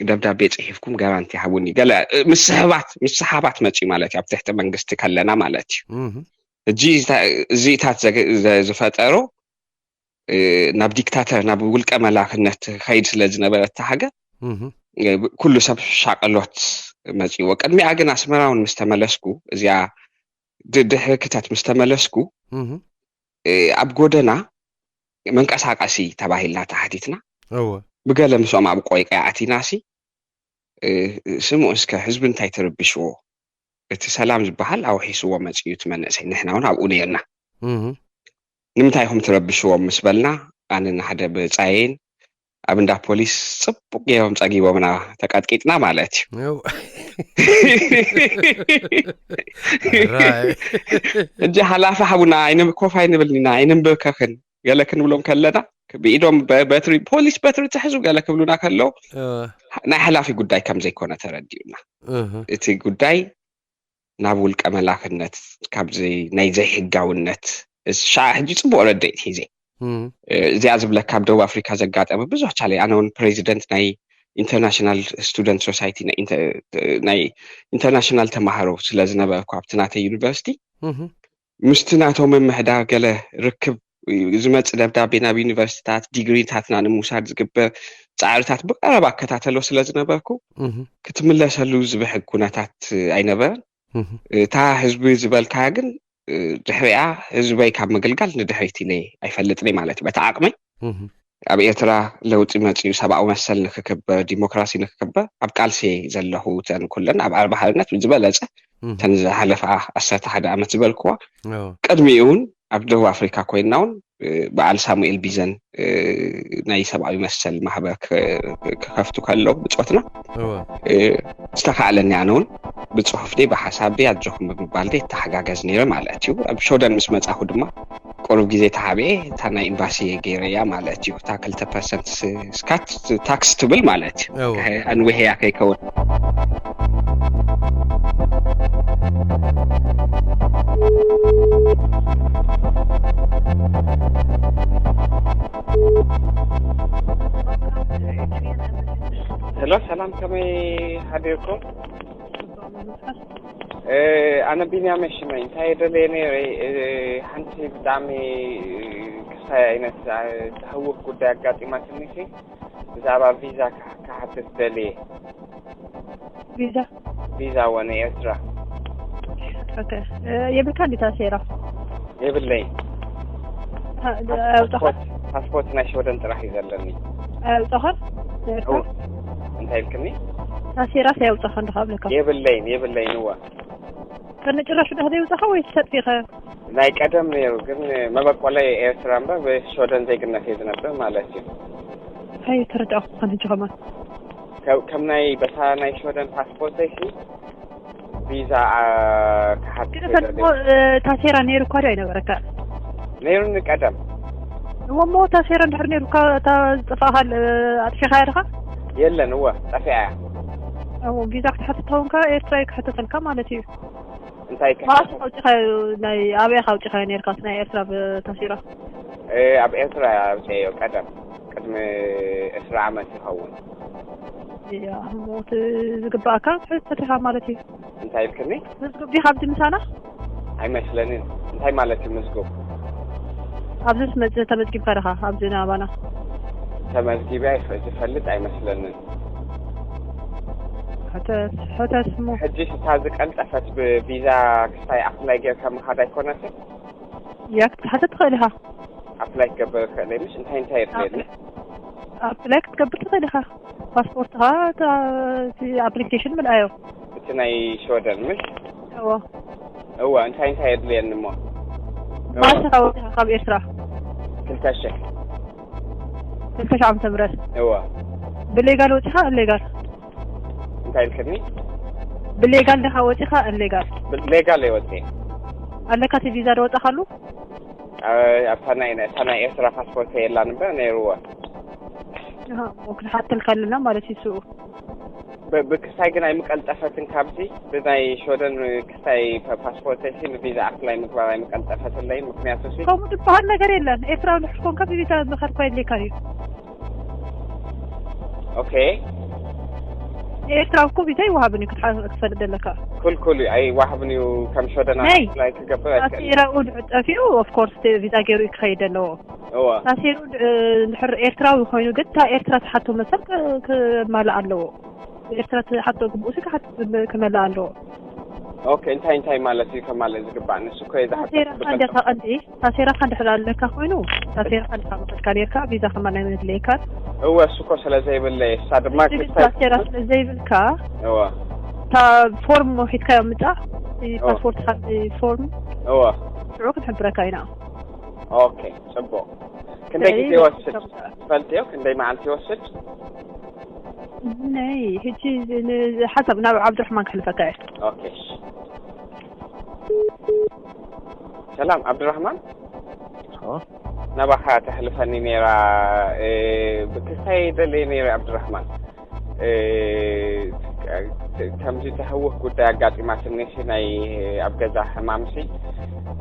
ደብዳቤ ፅሒፍኩም ጋራንቲ ሃቡኒ ገለ ምስሕባት ምስሓባት መፅዩ ማለት እዩ ኣብ ትሕቲ መንግስቲ ከለና ማለት እዩ ሕጂ እዚታት ዝፈጠሮ ናብ ዲክታተር ናብ ውልቀ መላክነት ከይድ ስለ ዝነበረ እቲ ሃገር ኩሉ ሰብ ሻቀሎት መፅዎ ቅድሚኣ ግን ኣስመራ እውን ምስ ተመለስኩ እዚኣ ድሕሪ ክተት ምስ ተመለስኩ ኣብ ጎደና መንቀሳቀሲ ተባሂልና ተሓቲትና ብገለ ምስኦም ኣብ ቆይቃ ኣቲና ሲ ስምኡ እስከ ህዝቢ እንታይ ትርብሽዎ እቲ ሰላም ዝበሃል ኣውሒስዎ መፅዩ እቲ መንእሰይ ንሕና እውን ኣብኡ ነይርና ንምንታይ ኢኹም ትረብሽዎም ምስ በልና ኣነ ንሓደ ብፃየይን ኣብ እንዳ ፖሊስ ጽቡቕ ገይሮም ጸጊቦምና፣ ተቀጥቂጥና ማለት እዩ። እው። ራይ። እጂ ሓላፊ ሓቡና ኣይነ- ኮፍ ኣይንብልን ኢና፣ ኣይንንበርከኽን ገለ ክንብሎም ከለና፣ ብኢዶም በ- በትሪ፣ ፖሊስ በትሪ ትሕዙ ገለ ክብሉና ከለዉ፣ እወ። ናይ ሓላፊ ጉዳይ ከም ዘይኮነ ተረዲኡና። እህ። እቲ ጉዳይ ናብ ውልቀ መላክነት፣ ካብዚ ናይ ዘይሕጋውነት፣ እስ- ሻ- ሕጂ ጽቡቕ ረድኤት ሒዘ። እም። እዚኣ ዝብለካ ኣብ ደቡብ ኣፍሪካ ዘጋጠመ ብዙሕ ቻለ። ኣነ እውን ፕሬዚደንት ናይ ኢንተርናሽናል ስቱደንት ሶሳይቲ፣ ናይ ኢንተ- ናይ ኢንተርናሽናል ተማሃሮ ስለ ዝነበርኩ ኣብቲ ናተይ ዩኒቨርሲቲ፣ እህ። ምስቲ ናቶም ምምሕዳር ገለ ርክብ፣ ዝመጽእ ደብዳቤ ናብ ዩኒቨርሲቲታት፣ ዲግሪታትና ንምውሳድ ዝግበር ጻዕርታት ብቀረባ እከታተሎ ስለ ዝነበርኩ፣ እህ። ክትምለሰሉ ዝብሕግ ኩነታት ኣይነበረን። እህ። እታ ህዝቢ ዝበልካያ ግን፣ ድሕሪኣ ህዝበይ ካብ ምግልጋል ንድሕሪት ኢለ ኣይፈልጥን ማለት እዩ። በቲ ዓቕመይ እህ። ኣብ ኤርትራ ለውጢ መፅዩ፣ ሰብኣዊ መሰል ንክክበር፣ ዲሞክራሲ ንክክበር ኣብ ቃልሲ ዘለኹ፣ እተን ኩለን ኣብ ኣርባ ሓርነት ዝበለፀ እህ። እተን ዝሓለፋ ዓሰርተ ሓደ ዓመት ዝበልክዋ፣ እዎ። ቅድሚኡ እውን ኣብ ደቡብ ኣፍሪካ ኮይንና እውን፣ እ፣ በዓል ሳሙኤል ቢዘን፣ እ፣ ናይ ሰብኣዊ መሰል ማህበር ክ- ክከፍቱ ከለዉ ብፆትና፣ እዎ። እ፣ ዝተኻእለኒ ኣነ እውን ብፅሑፍ ደይ ብሓሳብ ደይ ኣጆኹም ብምባል ደይ እተሓጋገዝ ነይረ ማለት እዩ። ኣብ ሾደን ምስ መፃኹ ድማ ቁሩብ ግዜ ተሓቢኤ እታ ናይ ኤምባሲ ገይረያ ማለት እዩ። እታ ክልተ ፐርሰንት ስ- ስካት ታክስ ትብል ማለት እዩ። እዎ። ኣንዊሄያ ከይከውን። ሄሎ፣ ሰላም፣ ከመይ ሓዲርኩም? እ፣ ኣነ ቢንያም ሽመይ። እንታይ ደልየ ነይረ፣ እ፣ ሓንቲ ብጣዕሚ ክስታይ ዓይነት፣ እ፣ ተህውኽ ጉዳይ ኣጋጢማትኒ ሲ፣ ብዛዕባ ቪዛ ክሓ- ክሓትት ደልየ። ቪዛ ቪዛ ወነ ኤርትራ ኦኬ። የብልካ እንዲ ታሴራ የብለይ። ኣውፅኻ ፓስፖርት ናይ ሽወደን ጥራሕ እዩ ዘለኒ። ኣውፅኻ ኤርትራ እንታይ ኢልክኒ? ታሴራስ ኣውፅኻ እንዲ ካብልካ የብለይን የብለይን። እዋ ከነ ጭራሽ ዳህ ዘይውፅኻ ወይ ተጥፊኸ? ናይ ቀደም ነይሩ፣ ግን መበቆለይ ኤርትራ እምበር ብሽወደን ዜግነት እየ ዝነብር ማለት እዩ። ኣይ ተረዳእኩ። ከን ሕጂ ከማን ከም ናይ በታ ናይ ሽወደን ፓስፖርት ሲ ቪዛ ክሓት ግን ከንሞ ታሴራ ነይሩ እኳ ዶ ኣይነበረካ? ነይሩኒ ቀደም። እሞ እሞ ታሴራ እንድሕር ነይሩካ እታ ዝጠፋእካ ኣጥፊኻ ድኻ? የለን። እወ ጠፊኣ እያ። እሞ ቪዛ ክትሓትት ተኾንካ ኤርትራ እዩ ክሕተተልካ ማለት እዩ። እንታይ ማእስ ክሓት? ኣውፂኻዮ? ናይ ኣበይ ኢኻ ኣውፂኻዮ ነይርካ? ናይ ኤርትራ ታሴራ እ፣ ኣብ ኤርትራ ኣውፅአዮ ቀደም ቅድሚ ዕስራ ዓመት ይኸውን። እያ እሞ እቲ ዝግባኣካ ትሕተት ኢኻ ማለት እዩ። እንታይ ኢልክኒ? መዝግብ ዲኻ ኣብዚ ምሳና? ኣይመስለንን። እንታይ ማለት እዩ ምዝጉብ? ኣብዚ መፅ ተመዝጊብካ ዲኻ ኣብዚ ናባና? ተመዝጊበ ኣይፈ- ዝፈልጥ ኣይመስለንን። ሕተት ሕተት እሞ ሕጂ እታ ዝቀልጠፈት ብቪዛ ክስታይ ኣፕላይ ጌርካ ምኻድ ኣይኮነትን? እያ ክትሓተት ትኽእል ኢኻ። ኣፕላይ ክገብር ክእል ምሽ እንታይ እንታይ የድልየኒ? ኣፕላይ ክትገብር ትኽእል ኢኻ። ፓስፖርትኻ እታ- እቲ ኣፕሊኬሽን ምልኣዮ። እቲ ናይ ሽወደን ምሽ? እዎ እወ እንታይ እንታይ የድልየኒ እሞ? እወ ማእሰኻ ወፂኻ ካብ ኤርትራ ክልተ ሽሕ ክልተ ሺህ ዓመተ ምህረት እወ ብሌጋል ወፂኻ እሌጋል? እንታይ ኢልክኒ? ብሌጋል ዲኻ ወፂኻ እሌጋል? ሌጋል እየ ወፂ ኣለካ እቲ ቪዛ ዶ ወፃኻሉ? ኣብታ ናይ እታ ናይ ኤርትራ ፓስፖርት የላን እምበር ነይርዎ። ኣሃ፣ ክትሓተልካ ኣለና ማለት እዩ ስኡ። ብ- ብክስታይ ግን ኣይምቀልጠፈትን። ካብዚ ብናይ ሾደን ክስታይ ፓ- ፓስፖርት ሲ ብቪዛ ኣፕላይ ምግባር ኣይምቀልጠፈትለይ። ምክንያቱ ሲ ከምኡ ዝበሃል ነገር የለን። ኤርትራዊ ንሕር ኮንካ ብቪዛ ምኻድ እኳ የድልየካ እዩ። ኦኬ ኤርትራዊ እኮ ቪዛ ይወሃብን እዩ ክትሓ- ክትፈልጥ ዘለካ። ኩልኩል እዩ ኣይዋህብን እዩ። ከም ሾደን ነይ! ኣፕላይ ክገብር ኣይክእል። ታሴራኡ ድሕር ጠፊኡ ኦፍኮርስ ቪዛ ገይሩ እዩ ክኸይድ ኣለዎ። እወ ታሴሩ እ፣ እንድሕር ኤርትራዊ ኮይኑ ግን እታ ኤርትራ ትሓቶ መሰል ክ- ክማልእ ኣለዎ። ኤርትራ ትሓቶ ግቡእሲ ክሓት ክመልእ ኣለዎ። ኦኬ እንታይ እንታይ ማለት እዩ ከማልእ ዝግባእ? ንሱ እኮ እየ ዝሓተት ታሴራኻ ብቐልጠፍ- እንዲኻ ቀንዲ ታሴራኻ እንድሕር ኣለካ ኮይኑ ታሴራኻ እንድኻ መኸድካ ነርካ ቪዛ ከማን ኣይመድለየካን። እወ እሱ እኮ ስለ ዘይብለ እሳ ድማ ግን ክስታይ ታሴራ ስለ ዘይብልካ እወ እታ ፎርም ሒዝካዮ ምጻእ እቲ እወ ፓስፖርትካ እቲ ፎርም እወ ሽዑ ክንሕብረካ ኢና። ኦኬ፣ ጽቡቕ። ክንደይ ግዜ ይወስድ? ትፈልጥዮ? ክንደይ መዓልቲ ይወስድ? ነይ፣ ሕጂ ን-፣ ሓሳብ ናብ ዓብዱራሕማን ክሕልፈካ እየ። ኦኬ፣ እሺ። ሰላም፣ ዓብዱራሕማን? ኦ? ናባኻ ተሕልፈኒ ነይራ፣ እ፣ ክስታይ ደልየ ነይረ፣ ዓብዱራሕማን። እ፣ ከምዚ ተህውኽ ጉዳይ ኣጋጢማትኒ ሲ፣ ናይ ኣብ ገዛ ሕማምሲ፣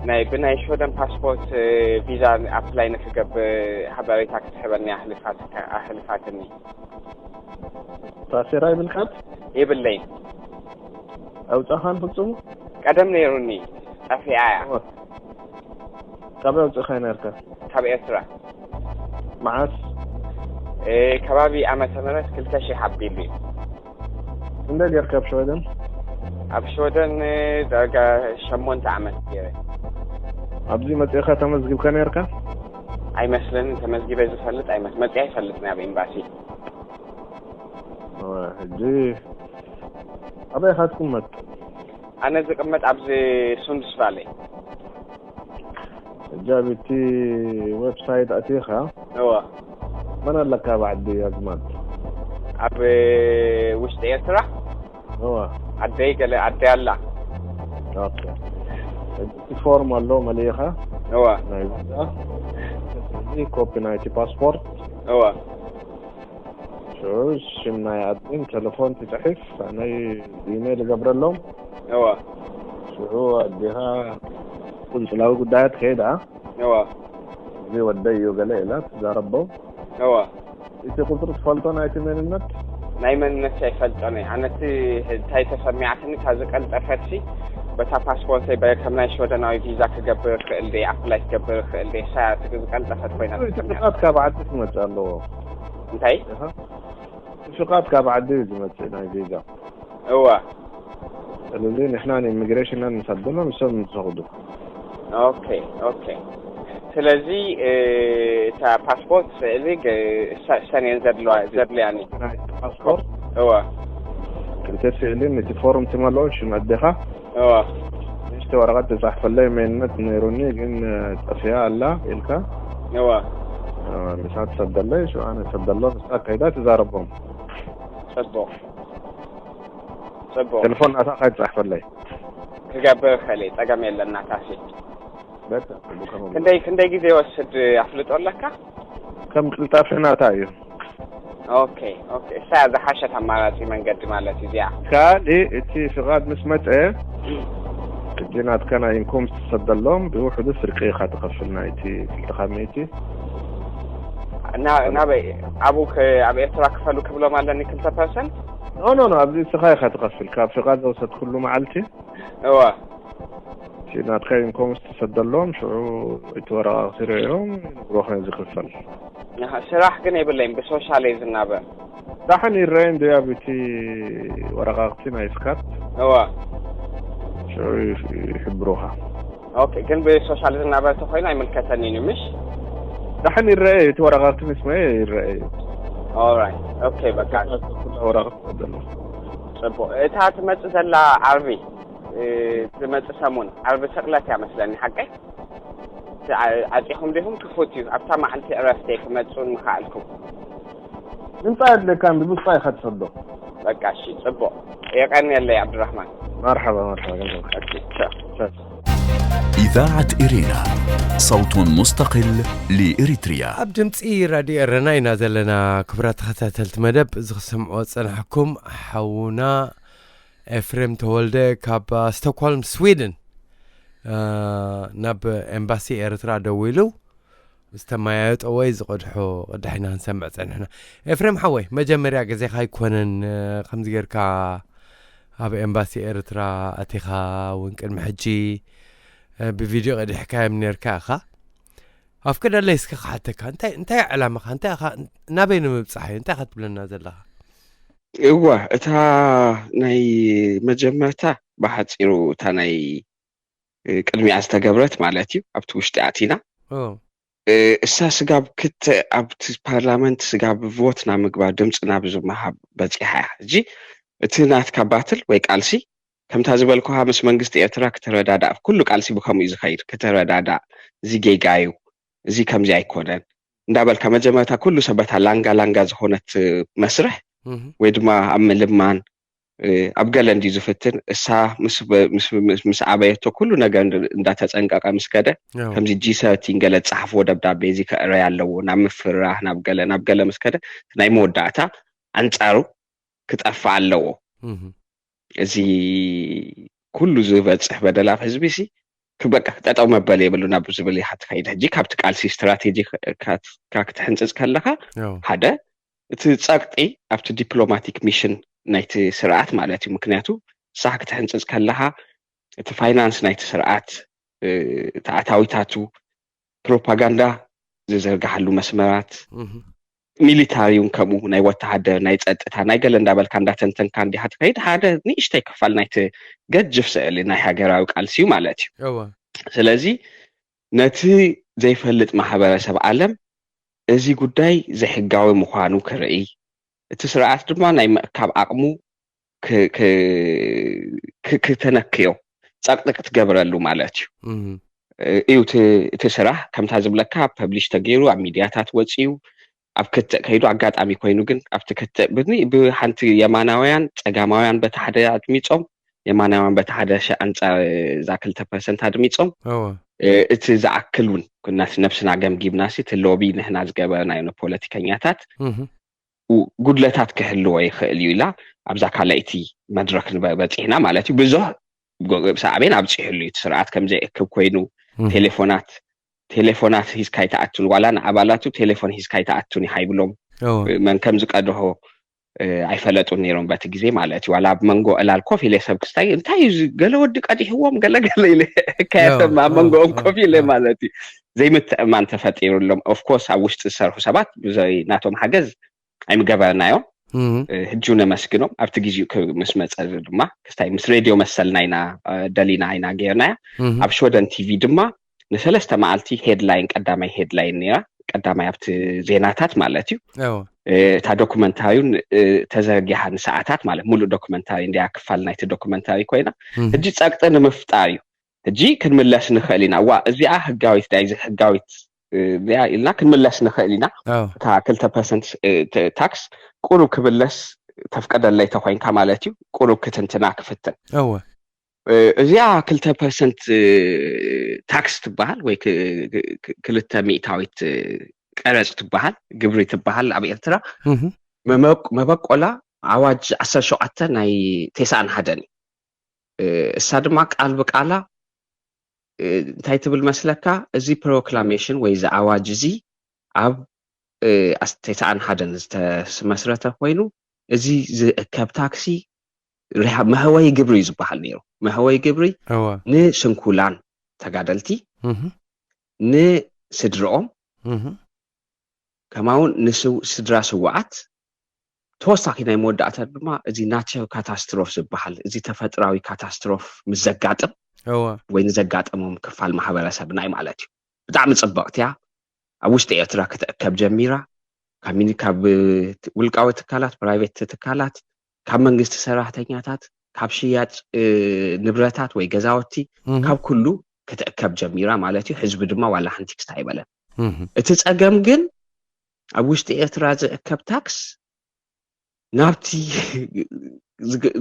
ናይ ብናይ ሽወደን ፓስፖርት፣ እ፣ ቪዛ ኣፕላይ ንክገብር ሓበሬታ ክትህበኒ ኣሕሊፋትካ-፣ ኣሕሊፋትኒ። ታሴራ ይብልካት? ይብለይ። ኣውጻኻን ፍጹም? ቀደም ነይሩኒ፣ ጠፊኣ እያ። እወ። ካበይ ኣውጺእኻዮ ነርካ? ካብ ኤርትራ። መዓስ? እ፣ ከባቢ ዓመተ ምህረት ክልተ ሺሕ ኣቢሉ እዩ። እንደ ጌርካ ኣብ ሽወደን? ኣብ ሽወደን፣ እ፣ ዳርጋ ሸሞንተ ዓመት ገይረ። ኣብዚ መጺእኻ ተመዝጊብካ ነርካ? ኣይመስለንን፣ ተመዝጊበ ዝፈልጥ ኣይመስ-፣ መጺኣ ኣይፈልጥን ኣብ ኤምባሲ። እወ፣ ሕጂ ኣበይ ኢኻ ትቅመጥ? ኣነ ዝቅመጥ ኣብዚ ሱንድስቫሌ። ሕጂ ኣብ እቲ ዌብሳይት ኣቲኻ እወ። መን ኣለካ ኣብ ዓዲ ኣዝማድ? ኣብ ውሽጢ ኤርትራ? እወ። ኣደይ ገለ ኣደይ ኣላ። ኦኬ። ሕጂ እቲ ፎርም ኣሎ መሊእኻ? እወ። ናይ ቪዛ። እዚ ኮፒ ናይቲ ፓስፖርት። እወ። ሽዑ ሽም ናይ ኣድሚን፣ ቴሌፎን ትጽሕፍ፣ ኣነይ ኢሜይል እገብረሎም። እወ። ሽዑ ኣዴኻ ቁንጽላዊ ጉዳያት ከይዳ፣ እወ። እዚ ወደይ እዩ ገለ ኢላ ትዛረቦም። እወ። እቲ ቁጽሪ ትፈልጦ ናይቲ መንነት? ናይ መንነት ኣይፈልጦን እየ። ኣነ እቲ እንታይ ተሰሚዓትኒ፣ እታ ዝቀልጠፈትሲ በታ ፓስፖርተይ በ-፣ ከም ናይ ሽወደናዊ ቪዛ ክገብር ይኽእል ድየ፣ ኣፕላይ ክገብር ይኽእል ድየ፣ እሳ እያ እቲ ዝቀልጠፈት ኮይና እቲ ተሰሚዓትኒ። ፍቓድ ካብ ዓዲ ክመጽእ ኣለዎ። እንታይ? ኢኻ? እቲ ፍቓድ ካብ ዓዲ እዩ ዝመጽእ ናይ ቪዛ። እወ። ስለዚ ንሕና ንኢሚግሬሽን ኢና ንሰደሎም፣ ንሶም ንሰኽዱ። ኦኬ፣ ኦኬ። ስለዚ፣ እ፣ እታ ፓስፖርት ስእሊ ገ-፣ እሳ-፣ እሰን እየን ዘድልዋ-፣ ዘድልያኒ። ናይ ፓስፖርት? እወ። ክልተ ስእሊ፣ ነቲ ፎርም ትመልኦ፣ ሽም ኣዴኻ። እወ። ንእሽቶ ወረቐት ተጻሕፈለይ፣ መንነት ነይሩኒ፣ ግን፣ እ፣ ጠፊኣ ኣላ ኢልካ። እወ። እ፣ ንሳ ትሰደለይ፣ ሽዑ ኣነ ሰደሎም፣ ንሳ ከይዳ ትዛረቦም። ጽቡቕ። ጽቡቕ። ቴሌፎን ናታ ከይትጻሕፈለይ። ክገብር እኽእል እየ፣ ጸገም የለን ናታሲ። በቃ፣ ጽቡቕ ከመ-፣ ክንደይ፣ ክንደይ ግዜ ይወስድ ኣፍልጦ ኣለካ? ከም ቅልጣፌ ናታ እዩ። ኦኬ፣ ኦኬ። እሳ እያ ዝሓሸት ኣማራጺ መንገዲ ማለት እዩ እዚኣ። ካልእ እቲ ፍቓድ ምስ መጸ፣ ሕጂ ናትካ ናይ ኢንኮም ትሰደሎም፣ ብውሕዱ ፍርቂ ኢኻ ትኸፍል ናይቲ ክልተ ካብ ሚእቲ። እና፣ ናበይ? ኣብኡ ክ-፣ ኣብ ኤርትራ ክፈሉ ክብሎም ኣለኒ ክልተ ፐርሰንት? ኖ፣ ኖ፣ ኖ፣ ኣብዚ እስኻ ኢኻ ትኸፍል። ካብ ፍቓድ ዘውሰድኩሉ መዓልቲ እወ። እቲ ናትካ ኢንኮም ትሰደሎም፣ ሽዑ እቲ ወረቓቕቲ ርእዮም ይነግሩኻ ዝኽፈል። ኣሃ፣ ስራሕ ግን የብለይን፣ ብሶሻል እየ ዝናበር። ዳሕን ይረኣይ እንዶ ኣብ እቲ ወረቓቕቲ ናይ ስካት። እወ። ሽዑ ይፍ-፣ ይሕብሩኻ። ኦኬ፣ ግን ብሶሻል ዝናበር ተኾይኑ ኣይምልከተኒን እዩ፣ ምሽ? ዳሕን ይረኣይ፣ እቲ ወረቓቕቲ ምስ መየ ይረኣይ። ኦራይት፣ ኦኬ፣ በቃ። ኩላ ወረቓቕቲ ኣለዎ። ጽቡቕ። እታ ትመጽእ ዘላ ዓርቢ፣ እ፣ ዝመጽእ ሰሙን፣ ዓርቢ ስቕለት እያ መስለኒ፣ ሓቀይ? እቲ ዓ-፣ ዓጺኹም ዲኹም? ክፉት እዩ። ኣብታ መዓልቲ ዕረፍተይ ክመጽኡን ምኸኣልኩም። ምምጻእ የድልየካን፣ ብብጻይ ኢኻ ትሰዶ። በቃ፣ እሺ፣ ጽቡቕ። የቐንየለይ፣ ዓብዱራሕማን። መርሓባ፣ መርሓባ፣ ገንዘብ። ኦኬ፣ ቻው። ቻው። إذاعة إرينا، صوت مستقل لإريتريا. ኣብ ድምፂ ራድዮ ኤረና ኢና ዘለና። ክቡራት ተኸታተልቲ መደብ፣ እዚ ክሰምዖ ዝጸናሕኩም ሓውና ኤፍሬም ተወልደ ካብ፣ አ፣ ስቶክሆልም ስዊድን፣ አ፣ ናብ ኤምባሲ ኤርትራ ደዊሉ ዝተመያየጦ ወይ ዝቐድሖ ቅዳሕ ኢና ክንሰምዕ ጸኒሕና። ኤፍሬም ሓወይ፣ መጀመርያ ግዜኻ ኣይኮነን፣ እ፣ ከምዚ ጌርካ ኣብ ኤምባሲ ኤርትራ ኣቲኻ እውን ቅድሚ ሕጂ፣ እ፣ ብቪድዮ ቀዲሕካዮም ኔርካ ኢኻ። ኣፍቅደለይ እስከ ክሓተካ፣ እንታይ፣ እንታይ ዕላማኻ? እንታይ ኢኻ፣ ናበይ ንምብጻሕ እዩ? እንታይ ኢኻ ትብለና ዘለኻ? እዋ፣ እታ ናይ መጀመርታ ብሓጺሩ እታ ናይ፣ እ፣ ቅድሚኣ ዝተገብረት ማለት እዩ፣ ኣብቲ ውሽጢ ኣቲና። ኦ። እ፣ እሳ ስጋብ ክት-፣ ኣብቲ ፓርላመንት ስጋብ ቮት ናብ ምግባር፣ ድምፂ ናብ ዝመሃብ በፂሓ እያ። ሕጂ እቲ ናትካ ባትል ወይ ቃልሲ፣ ከምታ ዝበልኩኻ ምስ መንግስቲ ኤርትራ ክተረዳዳእ፣ ኩሉ ቃልሲ ብከምኡ እዩ ዝኸይድ፣ ክተረዳዳእ፣ እዚ ጌጋ እዩ፣ እዚ ከምዚ ኣይኮነን እንዳበልካ መጀመርታ ኩሉ ሰበታ ላንጋ ላንጋ ዝኾነት መስርሕ ወይ ድማ ኣብ ምልማን ኣብ ገለ እንዲ ዝፍትን እሳ ምስ ዓበየቶ ኩሉ ነገር እንዳተፀንቀቀ ምስ ከደ ከምዚ ጂ ሰርቲን ገለ ዝፀሓፍዎ ደብዳቤ እዚ ከእረይ ኣለዎ ናብ ምፍርራህ ናብ ገለ ናብ ገለ ምስ ከደ ናይ መወዳእታ ኣንፃሩ ክጠፍእ ኣለዎ። እዚ ኩሉ ዝበፅሕ በደል ኣብ ህዝቢ ሲ ክበቃ ጠጠው መበል የብሉ ናብ ዝብል ኢኻ ትኸይድ። ሕጂ ካብቲ ቃልሲ ስትራቴጂ ክትሕንፅፅ ከለኻ ሓደ እቲ ፀቅጢ ኣብቲ ዲፕሎማቲክ ሚሽን ናይቲ ስርዓት ማለት እዩ። ምክንያቱ ንስኻ ክትሕንፅፅ ከለኻ እቲ ፋይናንስ ናይቲ ስርዓት፣ እቲ ኣታዊታቱ፣ ፕሮፓጋንዳ ዝዝርግሓሉ መስመራት፣ ሚሊታሪ እውን ከምኡ ናይ ወተሃደር ናይ ፀጥታ ናይ ገለ እንዳበልካ እንዳተንተንካ እንዲኻ ትኸይድ ሓደ ንእሽተይ ክፋል ናይቲ ገጅፍ ስእሊ ናይ ሃገራዊ ቃልሲ እዩ ማለት እዩ። ስለዚ ነቲ ዘይፈልጥ ማሕበረሰብ ዓለም እዚ ጉዳይ ዘይሕጋዊ ምዃኑ ክርኢ እቲ ስርዓት ድማ ናይ ምእካብ ዓቕሙ ክተነክዮ ፀቅጢ ክትገብረሉ ማለት እዩ። እዩ እቲ ስራሕ ከምታ ዝብለካ ፐብሊሽ ተገይሩ ኣብ ሚድያታት ወፂኡ ኣብ ክትዕ ከይዱ ኣጋጣሚ ኮይኑ ግን ኣብቲ ክትዕ ብሓንቲ የማናውያን ፀጋማውያን በቲ ሓደ ኣድሚፆም የማናውያን በቲ ሓደ ኣንፃር እዛ ክልተ ፐርሰንት ኣድሚፆም እቲ ዝኣክል እውን ኩናት ነብስና ገምጊብና ሲ እቲ ሎቢ ንህና ዝገበርናዮ ንፖለቲከኛታት ጉድለታት ክህልዎ ይኽእል እዩ ኢላ ኣብዛ ካልኣይቲ መድረክ ንበ- በፂሕና ማለት እዩ። ብዙሕ ጎ- ሳዕቤን ኣብፂሕሉ እዩ። እቲ ስርዓት ከም ዘይእክብ ኮይኑ ቴሌፎናት ቴሌፎናት ሂዝካ ይተኣቱን ዋላ ንኣባላቱ ቴሌፎን ሂዝካ ይተኣቱን ይሃይብሎም መን ከም ዝቀድሆ ኣይፈለጡን ነይሮም በቲ ግዜ ማለት እዩ። ዋላ ኣብ መንጎ ዕላል ኮፍ ኢለ ሰብ ክስታይ እንታይ እዩ ገለ ወዲ ቀዲሕዎም ገለ ገለ ኢለ ሕካየቶም ኣብ መንጎኦም ኮፍ ኢለ ማለት እዩ። ዘይምትእማን ተፈጢሩሎም ኦፍኮርስ ኣብ ውሽጢ ዝሰርሑ ሰባት ብዘይ ናቶም ሓገዝ ኣይምገበርናዮም። ሕጂ ነመስግኖም ኣብቲ ግዜኡ ምስ መፀ ድማ ክስታይ ምስ ሬድዮ መሰልና ኢና ደሊና ኢና ገይርናያ። ኣብ ሽወደን ቲቪ ድማ ንሰለስተ መዓልቲ ሄድላይን ቀዳማይ ሄድላይን ነይራ ቀዳማይ ኣብቲ ዜናታት ማለት እዩ። እታ ዶኩመንታሪውን ተዘርጊሓ ንሰዓታት ማለት ሙሉእ ዶኩመንታሪ እንዲያ ክፋል ናይቲ ዶኩመንታሪ ኮይና ሕጂ ፀቅጢ ንምፍጣር እዩ። ሕጂ ክንምለስ ንኽእል ኢና። ዋ እዚኣ ህጋዊት ዳይዚ ህጋዊት እዚኣ ኢልና ክንምለስ ንኽእል ኢና። እታ ክልተ ፐርሰንት ታክስ ቁሩብ ክብለስ ተፍቀደለይ ተኮይንካ ማለት እዩ። ቁሩብ ክትንትና ክፍትን እዚኣ ክልተ ፐርሰንት ታክስ ትበሃል ወይ ክልተ ሚእታዊት ቀረፅ ትበሃል ግብሪ ትበሃል ኣብ ኤርትራ መበቆላ ኣዋጅ ዓሰርተ ሸውዓተ ናይ ቴስዓን ሓደን እዩ። እሳ ድማ ቃል ብቃላ እንታይ ትብል መስለካ? እዚ ፕሮክላሜሽን ወይ እዚ ኣዋጅ እዚ ኣብ ቴስዓን ሓደን ዝተመስረተ ኮይኑ እዚ ዝእከብ ታክሲ መህወይ ግብሪ እዩ ዝበሃል ነይሩ። መህወይ ግብሪ ንስንኩላን ተጋደልቲ፣ ንስድርኦም፣ ከማውን ንስድራ ስውዓት ተወሳኺ ናይ መወዳእታ ድማ እዚ ናቸር ካታስትሮፍ ዝበሃል እዚ ተፈጥራዊ ካታስትሮፍ ምስ ዘጋጥም ወይ ንዘጋጠሞም ክፋል ማሕበረሰብና እዩ ማለት እዩ። ብጣዕሚ ፅብቕቲ እያ። ኣብ ውሽጢ ኤርትራ ክትእከብ ጀሚራ ካብ ውልቃዊ ትካላት ፕራይቬት ትካላት ካብ መንግስቲ ሰራሕተኛታት ካብ ሽያጭ ንብረታት ወይ ገዛውቲ ካብ ኩሉ ክትእከብ ጀሚራ ማለት እዩ። ህዝቢ ድማ ዋላ ሓንቲ ክስታ ኣይበለን። እቲ ፀገም ግን ኣብ ውሽጢ ኤርትራ ዝእከብ ታክስ ናብቲ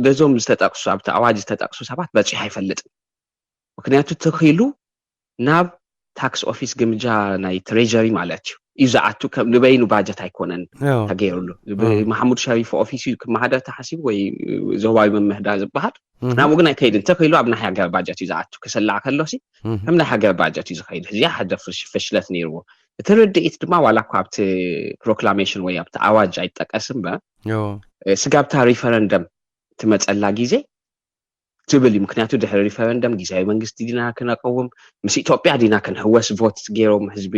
ነዞም ዝተጠቅሱ ኣብቲ ኣዋጅ ዝተጠቅሱ ሰባት በፂሑ ኣይፈልጥን። ምክንያቱ ተኺሉ ናብ ታክስ ኦፊስ ግምጃ ናይ ትሬጀሪ ማለት እዩ እዩ ዝኣቱ። ከም ንበይኑ ባጀት ኣይኮነን ተገይሩሉ። ብማሓሙድ ሸሪፍ ኦፊስ እዩ ክመሃደር ተሓሲቡ ወይ ዞባዊ ምምህዳር ዝበሃል ናብኡ ግን ኣይከይድን። ተኺሉ ኣብ ናይ ሃገር ባጀት እዩ ዝኣቱ። ክስላዕ ከሎሲ ከም ናይ ሃገር ባጀት እዩ ዝኸይድ። እዚኣ ሓደ ፍሽለት ነይርዎ። እቲ ርድኢት ድማ ዋላ እኳ ኣብቲ ፕሮክላሜሽን ወይ ኣብቲ ኣዋጅ ኣይጠቀስ እምበር ስጋብታ ሪፈረንደም ትመፀላ ግዜ ትብል እዩ። ምክንያቱ ድሕሪ ሪፈረንደም ግዜያዊ መንግስቲ ዲና ክነቀውም ምስ ኢትዮጵያ ዲና ክንህወስ ቮት ገይሮም ህዝቢ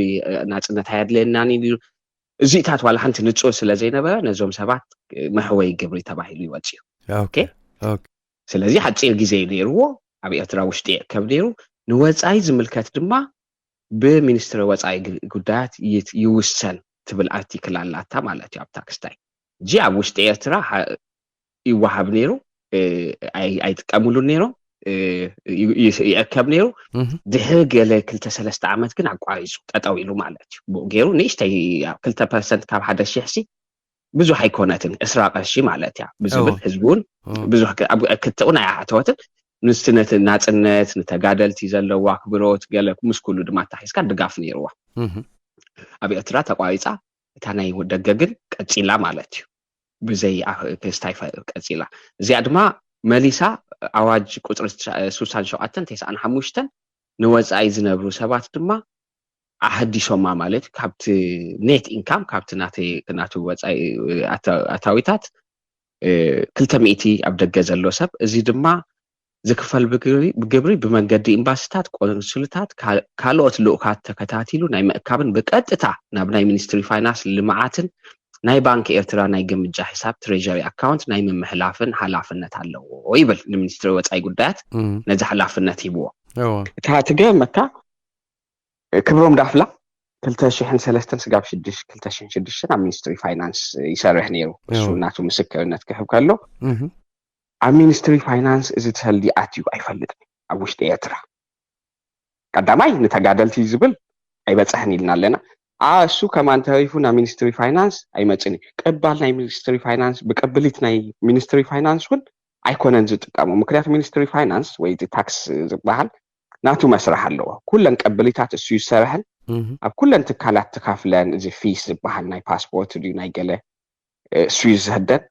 ናፅነት ኣየድለየናን እዩ። እዚታት ዋላ ሓንቲ ንፁር ስለ ዘይነበረ ነዞም ሰባት መሕወይ ግብሪ ተባሂሉ ይወፅዩ። ስለዚ ሓፂር ግዜ እዩ ነይርዎ። ኣብ ኤርትራ ውሽጢ ይእከብ ነይሩ። ንወፃኢ ዝምልከት ድማ ብሚኒስትሪ ወፃኢ ጉዳያት ይውሰን ትብል ኣርቲክል ኣላታ ማለት እዩ ኣብ ታክስታይ። እጂ ኣብ ውሽጢ ኤርትራ ይወሃብ ነይሩ፣ ኣይጥቀምሉን ነይሮም። ይእከብ ነይሩ። ድሕሪ ገለ ክልተ ሰለስተ ዓመት ግን ኣቋሪፁ፣ ጠጠው ኢሉ ማለት እዩ። ብኡ ገይሩ ንእሽተይ ክልተ ፐርሰንት ካብ ሓደ ሽሕ ሲ ብዙሕ ኣይኮነትን፣ ዕስራ ቅርሺ ማለት እያ ብዝብል ህዝቢ እውን ብዙሕ ክትኡ ናይ ኣተወትን፣ ምስቲ ነቲ ናፅነት ንተጋደልቲ ዘለዎ ኣክብሮት ገለ ምስ ኩሉ ድማ ኣታሒዝካ ድጋፍ ነይርዋ። ኣብ ኤርትራ ተቋሪፃ፣ እታ ናይ ደገ ግን ቀፂላ ማለት እዩ። ብዘይ ክስታይ ቀፂላ። እዚኣ ድማ መሊሳ ኣዋጅ ቁፅሪ ስሳን ሸውዓተን ተስዓን ሓሙሽተን ንወፃኢ ዝነብሩ ሰባት ድማ ኣሃዲሶማ ማለት ካብቲ ኔት ኢንካም ካብቲ ናቱ ወፃኢ ኣታዊታት ክልተ ሚእቲ ኣብ ደገ ዘሎ ሰብ፣ እዚ ድማ ዝክፈል ብግብሪ ብመንገዲ ኤምባሲታት፣ ቆንስልታት፣ ካልኦት ልኡካት ተከታቲሉ ናይ ምእካብን ብቀጥታ ናብ ናይ ሚኒስትሪ ፋይናንስ ልምዓትን ናይ ባንክ ኤርትራ ናይ ግምጃ ሒሳብ ትሬጀሪ ኣካውንት ናይ ምምሕላፍን ሓላፍነት ኣለዎ ይብል ንሚኒስትሪ ወፃኢ ጉዳያት ነዚ ሓላፍነት ሂብዎ። እታ ትገርመካ ክብሮም ዳፍላ ክልተ ሽሕን ሰለስተን ስጋብ ሽዱሽተ ክልተ ሽሕን ሽዱሽተን ኣብ ሚኒስትሪ ፋይናንስ ይሰርሕ ነይሩ። እሱ ናቱ ምስክርነት ክህብ ከሎ ኣብ ሚኒስትሪ ፋይናንስ እዚ ሰልዲ ኣትዩ ኣይፈልጥን ኣብ ውሽጢ ኤርትራ። ቀዳማይ ንተጋደልቲ ዝብል ኣይበፅሕን ኢልና ኣለና። እሱ ከማን ተሪፉ ናብ ሚኒስትሪ ፋይናንስ ኣይመፅን እዩ። ቀባል ናይ ሚኒስትሪ ፋይናንስ ብቀብሊት ናይ ሚኒስትሪ ፋይናንስ እውን ኣይኮነን ዝጥቀሙ። ምክንያቱ ሚኒስትሪ ፋይናንስ ወይ እቲ ታክስ ዝበሃል ናቱ መስራሕ ኣለዎ። ኩለን ቀብሊታት እሱ ይሰርሐን ኣብ ኩለን ትካላት ትካፍለን እዚ ፊስ ዝበሃል ናይ ፓስፖርት ድዩ ናይ ገለ እሱ ይዝህደን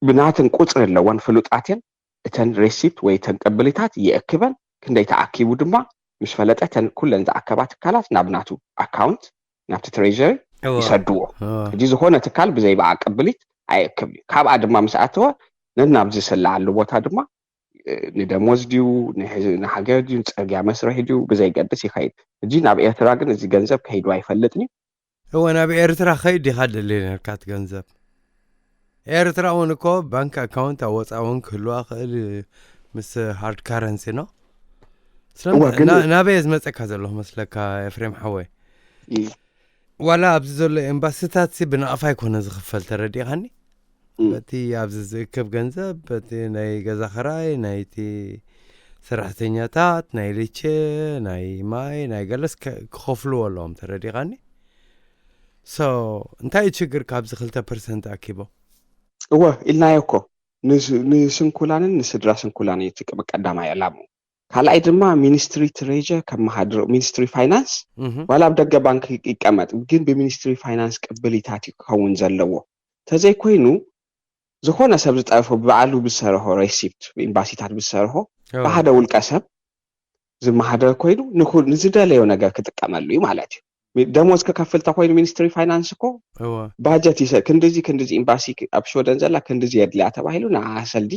ብናትን ቁፅሪ ኣለወን ፍሉጣት እየን። እተን ሬሲፕት ወይ እተን ቀብሊታት ይእክበን ክንደይ ተኣኪቡ ድማ ምስ ፈለጠ እተን ኩለን ዝኣከባ ትካላት ናብ ናቱ ኣካውንት ናብቲ ትሬጀሪ ይሰድዎ። ሕጂ ዝኾነ ትካል ብዘይ በዓ ቀብሊት ኣይእክብ እዩ። ካብኣ ድማ ምስ ኣተወ ነናብ ዝስለዓሉ ቦታ ድማ ንደሞዝ ድዩ ንሃገር ድዩ ንፅርግያ መስርሒ ድዩ ብዘይገድስ ይኸይድ። ሕጂ ናብ ኤርትራ ግን እዚ ገንዘብ ከይዱ ኣይፈልጥን እዩ። እወ ናብ ኤርትራ ከይድ ዲኻ ደልየ ነርካ እቲ ገንዘብ? ኤርትራ እውን እኮ ባንክ ኣካውንት ኣብ ወፃ እውን ክህልዋ ክእል ምስ ሃርድ ካረንሲ ነው። ናበየ ዝመፀካ ዘለኹ መስለካ ኤፍሬም ሓወይ? ዋላ ኣብዚ ዘሎ ኤምባሲታት ሲ ብናቕፋ ኣይኮነ ዝኽፈል ተረዲኻኒ። በቲ ኣብዚ ዝእክብ ገንዘብ በቲ ናይ ገዛ ክራይ ናይቲ ሰራሕተኛታት ናይ ልቼ ናይ ማይ ናይ ገለስ ክኸፍልዎ ኣለዎም ተረዲኻኒ። ሶ እንታይ እዩ ችግር ካብዚ ክልተ ፐርሰንት ኣኪቦም? እወ ኢልናዮ እኮ ንስንኩላንን ንስድራ ስንኩላን እዩ እቲ ቀዳማይ ዕላምኡ። ካልኣይ ድማ ሚኒስትሪ ትሬጀር ከመሃድሮ ሚኒስትሪ ፋይናንስ ዋላ ኣብ ደገ ባንክ ይቀመጥ ግን ብሚኒስትሪ ፋይናንስ ቅብሊታት እዩ ክኸውን ዘለዎ። ተዘይኮይኑ ዝኾነ ሰብ ዝጠርፎ ብባዕሉ ብዝሰርሖ ሬሲፕት ኤምባሲታት ብዝሰርሖ ብሓደ ውልቀ ሰብ ዝመሃደር ኮይኑ ንዝደለዮ ነገር ክጥቀመሉ እዩ ማለት እዩ። ደሞዝ ክከፍል ተኮይኑ ሚኒስትሪ ፋይናንስ እኮ ባጀት ይሰ ክንድዚ ክንድዚ ኤምባሲ ኣብ ሽወደን ዘላ ክንድዚ የድልያ ተባሂሉ ንዓ ሰልዲ